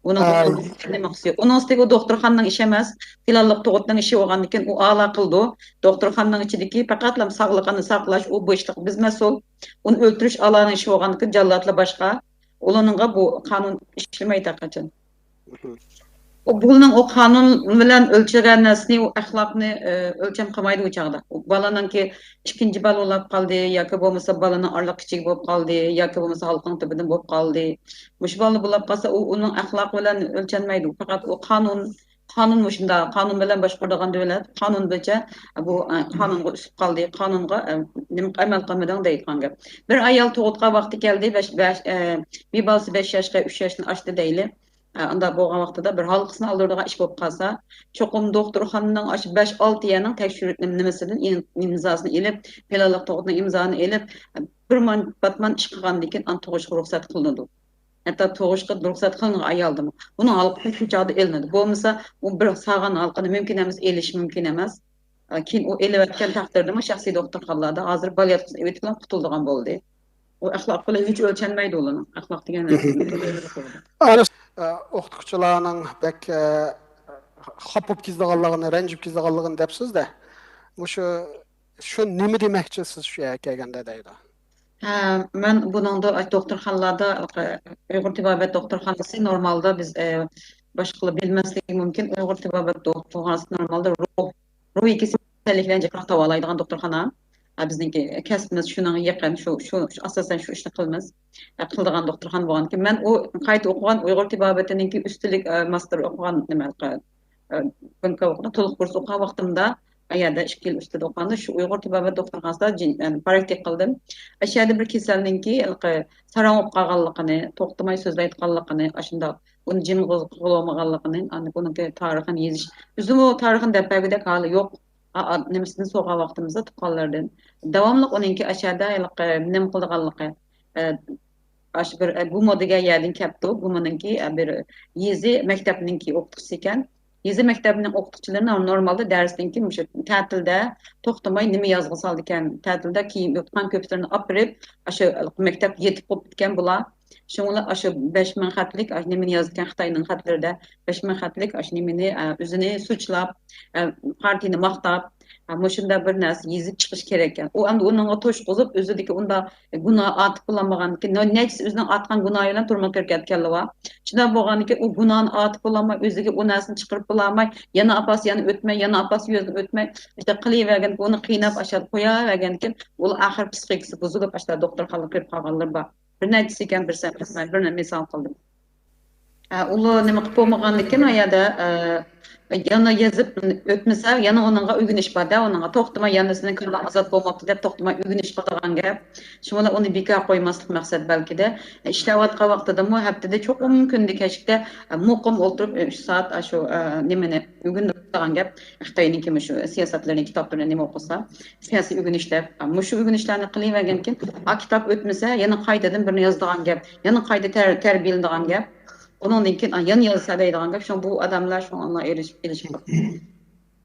ئۇنىڭ ئاي. نېمە قىلسا، ئۇنىڭ ئۈستىگە ئۇ دوختۇرخانىنىڭ ئىشى ئەمەس، پىلانلىق تۇغۇتنىڭ ئىشى بولغاندىكىن ئۇ ئالا قىلىدۇ. دوختۇرخانىنىڭ ئىچىدىكى پەقەتلا ساغلىقىنى ساقلاش، ئۇ بۇ ئىشلىق بىز مەسئۇل. ئۇنى ئۆلتۈرۈش ئالانىڭ ئىشى بولغاندىكىن جاللاتلا باشقا. ئۇلارنىڭغا بۇ قانۇن ئىشلىمەيدۇ ھەرقاچان. ئۇ بۇلنىڭ ئۇ قانۇن بىلەن ئۆلچىگەن نەرسىنى، ئۇ ئەخلاقنى، ئە، ئۆلچەم قىلمايدۇ ئۇ چاغدا. ئۇ بالىنىڭكى ئىككىنچى بالا بولاپ قالدى ياكى بولمىسا بالىنىڭ ئارىلىق كىچىكى بولۇپ قالدى ياكى بولمىسا ھالقىنىڭ تۈپىدىن بولۇپ قالدى. مۇشۇ بالا بولاپ قالسا، ئۇ ئۇنىڭ ئەخلاقى بىلەن ئۆلچەنمەيدۇ. پەقەت ئۇ قانۇن، قانۇن مۇشۇنداق، قانۇن بىلەن باشقۇرىدىغان دۆلەت، قانۇن بويىچە بۇ، ئە، قانۇنغا ئۈسۈپ قالدى، قانۇنغا، ئە، نېمە ئەمەل قىلمىدىڭ دەيدىغان گەپ. بىر ئايال تۇغۇتقا ۋاقتى كەلدى، بەش، بەش، ئە، بىر بالىسى بەش ياشقا، ئۈچ ياشتىن ئاشتى دەيلى. ئە، ئۇنداق بولغان ۋاقتىدا بىر ھالقىسىنى ئالدۇرىدىغان ئىش بولۇپ قالسا، چوقۇم دوختۇرخانىنىڭ ئاشۇ بەش، ئالتە يەرنىڭ تەكشۈرۈپ نېمىسىدىن ئىم-، ئىمزاسىنى ئېلىپ، پىلانلىق تۇغۇتنىڭ ئىمزانى ئېلىپ، بىر مان-، پاتمان ئىش قىلغاندىن كېيىن ئاندىن تۇغۇشقا رۇخسەت قىلىنىدۇ. ھەتتا تۇغۇشقا رۇخسەت قىلىنغان ئايالدىمۇ. ئۇنىڭ ھالقىسى شۇ چاغدا ئېلىنىدۇ. بولمىسا، ئۇ بىر ساغان ھالقىنى مۇمكىن ئەمەس، ئېلىش مۇمكىن ئەمەس. ئە، كېيىن ئۇ ئېلىۋەتكەن تەقدىردىمۇ شەخسىي دوختۇرخانىلاردا ھازىر بالىياتقۇسىنى ئېلىۋېتىپ قۇتۇلىدىغان بولدى. ئۇ ئەخلاق بىلەن ھېچ ئۆلچەنمەيدۇ ئۇلارنىڭ. ئەخلاق دېگەن نەرسە. ئانا، ئە، ئوقۇتقۇچىلارنىڭ بەك، ئە، خاپا بولۇپ كېتىدىغانلىقىنى، رەنجىپ كېتىدىغانلىقىنى دەپسىز-دە. مۇشۇ، شۇ نېمە دېمەكچى سىز شۇ يەرگە كەلگەندە دەيدۇ. ھە، مەن بۇنىڭدا دوختۇرخانىلاردا، ئۇيغۇر تېبابەت دوختۇرخانىسى نورمالدا بىز، ئە، باشقىلار بىلمەسلىكى مۇمكىن، ئۇيغۇر تېبابەت دوختۇرخانىسى نورمالدا روھ، روھىي كېسەللىكلەرنى جىقراق داۋالايدىغان دوختۇرخانا. بىزنىڭكى كەسپىمىز شۇنىڭغا يېقىن، شۇ، شۇ، شۇ ئاساسەن شۇ ئىشنى قىلىمىز. قىلىدىغان دوختۇرخانا بولغاندىكىن، مەن ئۇ قايتا ئوقۇغان ئۇيغۇر تېبابىتىنىڭكى ئۈستىلىك، ئە، ماستېر ئوقۇغان نېمە، ئە، تولۇق كۇرس ئوقۇغان ۋاقتىمدا، ئەگەردە ئىككى يىل ئۈستىدە ئوقۇغاندا، شۇ ئۇيغۇر تېبابەت دوختۇرخانىسىدا جىن-، يەنى پراكتىك قىلدىم. ئاشۇ يەردە بىر كېسەلنىڭكى ھېلىقى ساراڭ بولۇپ قالغانلىقىنى، توختىماي سۆزلەيدىغانلىقىنى، ئاشۇنداق ئۇنى جىم قىلغۇلىمىغانلىقىنى، ئاندىن ئۇنىڭكى تارىخىنى يېزىش. ئۆزىمۇ تارىخىنى دەپ بەرگۈدەك ھالى يوق. ئا-، ئا-، نېمىسىنى سورىغان ۋاقتىمىزدا تۇغقانلىرىدىن داۋاملىق ئۇنىڭكى ئاشۇ يەردە ھېلىقى نېمە قىلىدىغانلىقى، ئە، ئاشۇ بىر، ئە، گۇمو دېگەن يەردىن كەپتۇ. گۇمونىڭكى، ئە، بىر يېزا مەكتەپنىڭكى ئوقۇتقۇچىسى ئىكەن. يېزا مەكتەپنىڭ ئوقۇتقۇچىلىرى نور-، نورمالدا دەرستىن كېيىن مۇشۇ تەتىلدە توختىماي نېمە يازغا سالىدىكەن. تەتىلدە كىيىم، قان كۆپۈكلىرىنى ئاپىرىپ، ئاشۇ مەكتەپكە يېتىپ قوپتىكەن بۇلار. شۇڭا ئاشۇ بەش مىڭ خەتلىك، ئاشۇ نېمىنى يازىدىكەن خىتاينىڭ خەتلىرىدە، بەش مىڭ خەتلىك ئاشۇ نېمىنى، ئە، ئۆزىنى سۇچلاپ، ئە، پارتىيىنى ماختاپ، ئە، مۇشۇنداق بىر نەرسە يېزىپ چىقىش كېرەككەن. ئۇ ئەمدى ئۇنىڭغا توشقۇزۇپ، ئۆزىدىكى ئۇنداق گۇناھ ئارتىپ بولالمىغاندىكىن، نەچچىسى ئۆزىنىڭ ئارتقان گۇناھى بىلەن تۈرمىگە كىرىپ كەتكەنلەر بار. شۇنداق بولغاندىكىن، ئۇ گۇناھنى ئارتىپ بولالماي، ئۆزىگە ئۇ نەرسىنى چىقىرىپ بولالماي، يەنە ئاپارسا يەنە ئۆتمەي، يەنە ئاپارسا يەنە ئۆتمەي، ئىشتە قىلىۋەرگەن، ئۇنى قىيناپ، ئاشۇ قوياۋەرگەندىكىن، ئۇلار ئاخىر پسىخىكىسى بۇزۇلۇپ، ئاشۇ دوختۇرخانىغا كىرىپ قالغانلار بار. بىر نەچچىسى ئىكەن، بىرسى، بىرسى، بىرنى مىسال قىلدىم. ئە، ئۇلار نېمە قىلىپ بولمىغاندىكىن، ئۇ يەردە، ئە، يەنە يېزىپ ئۆتمىسە، يەنە ئۇنىڭغا ئۆگىنىش بار-دە، ئۇنىڭغا توختىماي، يەنە سېنىڭ كاللاڭ ئازاد بولماپتۇ دەپ توختىماي ئۆگىنىش قىلىدىغان گەپ. شۇڭا ئۇنى بىكار قويماسلىق مەقسەت بەلكىدە. ئىشلەۋاتقان ۋاقتىدىمۇ ھەپتىدە چوقۇم كۈندە كەچتە، ئە، مۇقىم ئولتۇرۇپ، ئۈچ سائەت ئاشۇ، ئە، نېمىنى ئۆگىنىدىغان گەپ. خىتاينىڭكى مۇشۇ سىياسەتلىرىنىڭ كىتابلىرىنى نېمە ئوقۇسا، سىياسىي ئۆگىنىش دەپ، مۇشۇ ئۆگىنىشلەرنى قىلىۋەرگەنكىن، ئا كىتاب ئۆتمىسە، يەنە قايتىدىن بىرنى يازىدىغان گەپ، يەنە قايتا تەر-، تەربىيەلىنىدىغان گەپ. ئۇنىڭدىن كېيىن، ئا، يەنە يازسا دەيدىغان گەپ. شۇڭا بۇ ئادەملەر شۇڭا ئېرىشىپ كېلىشىپ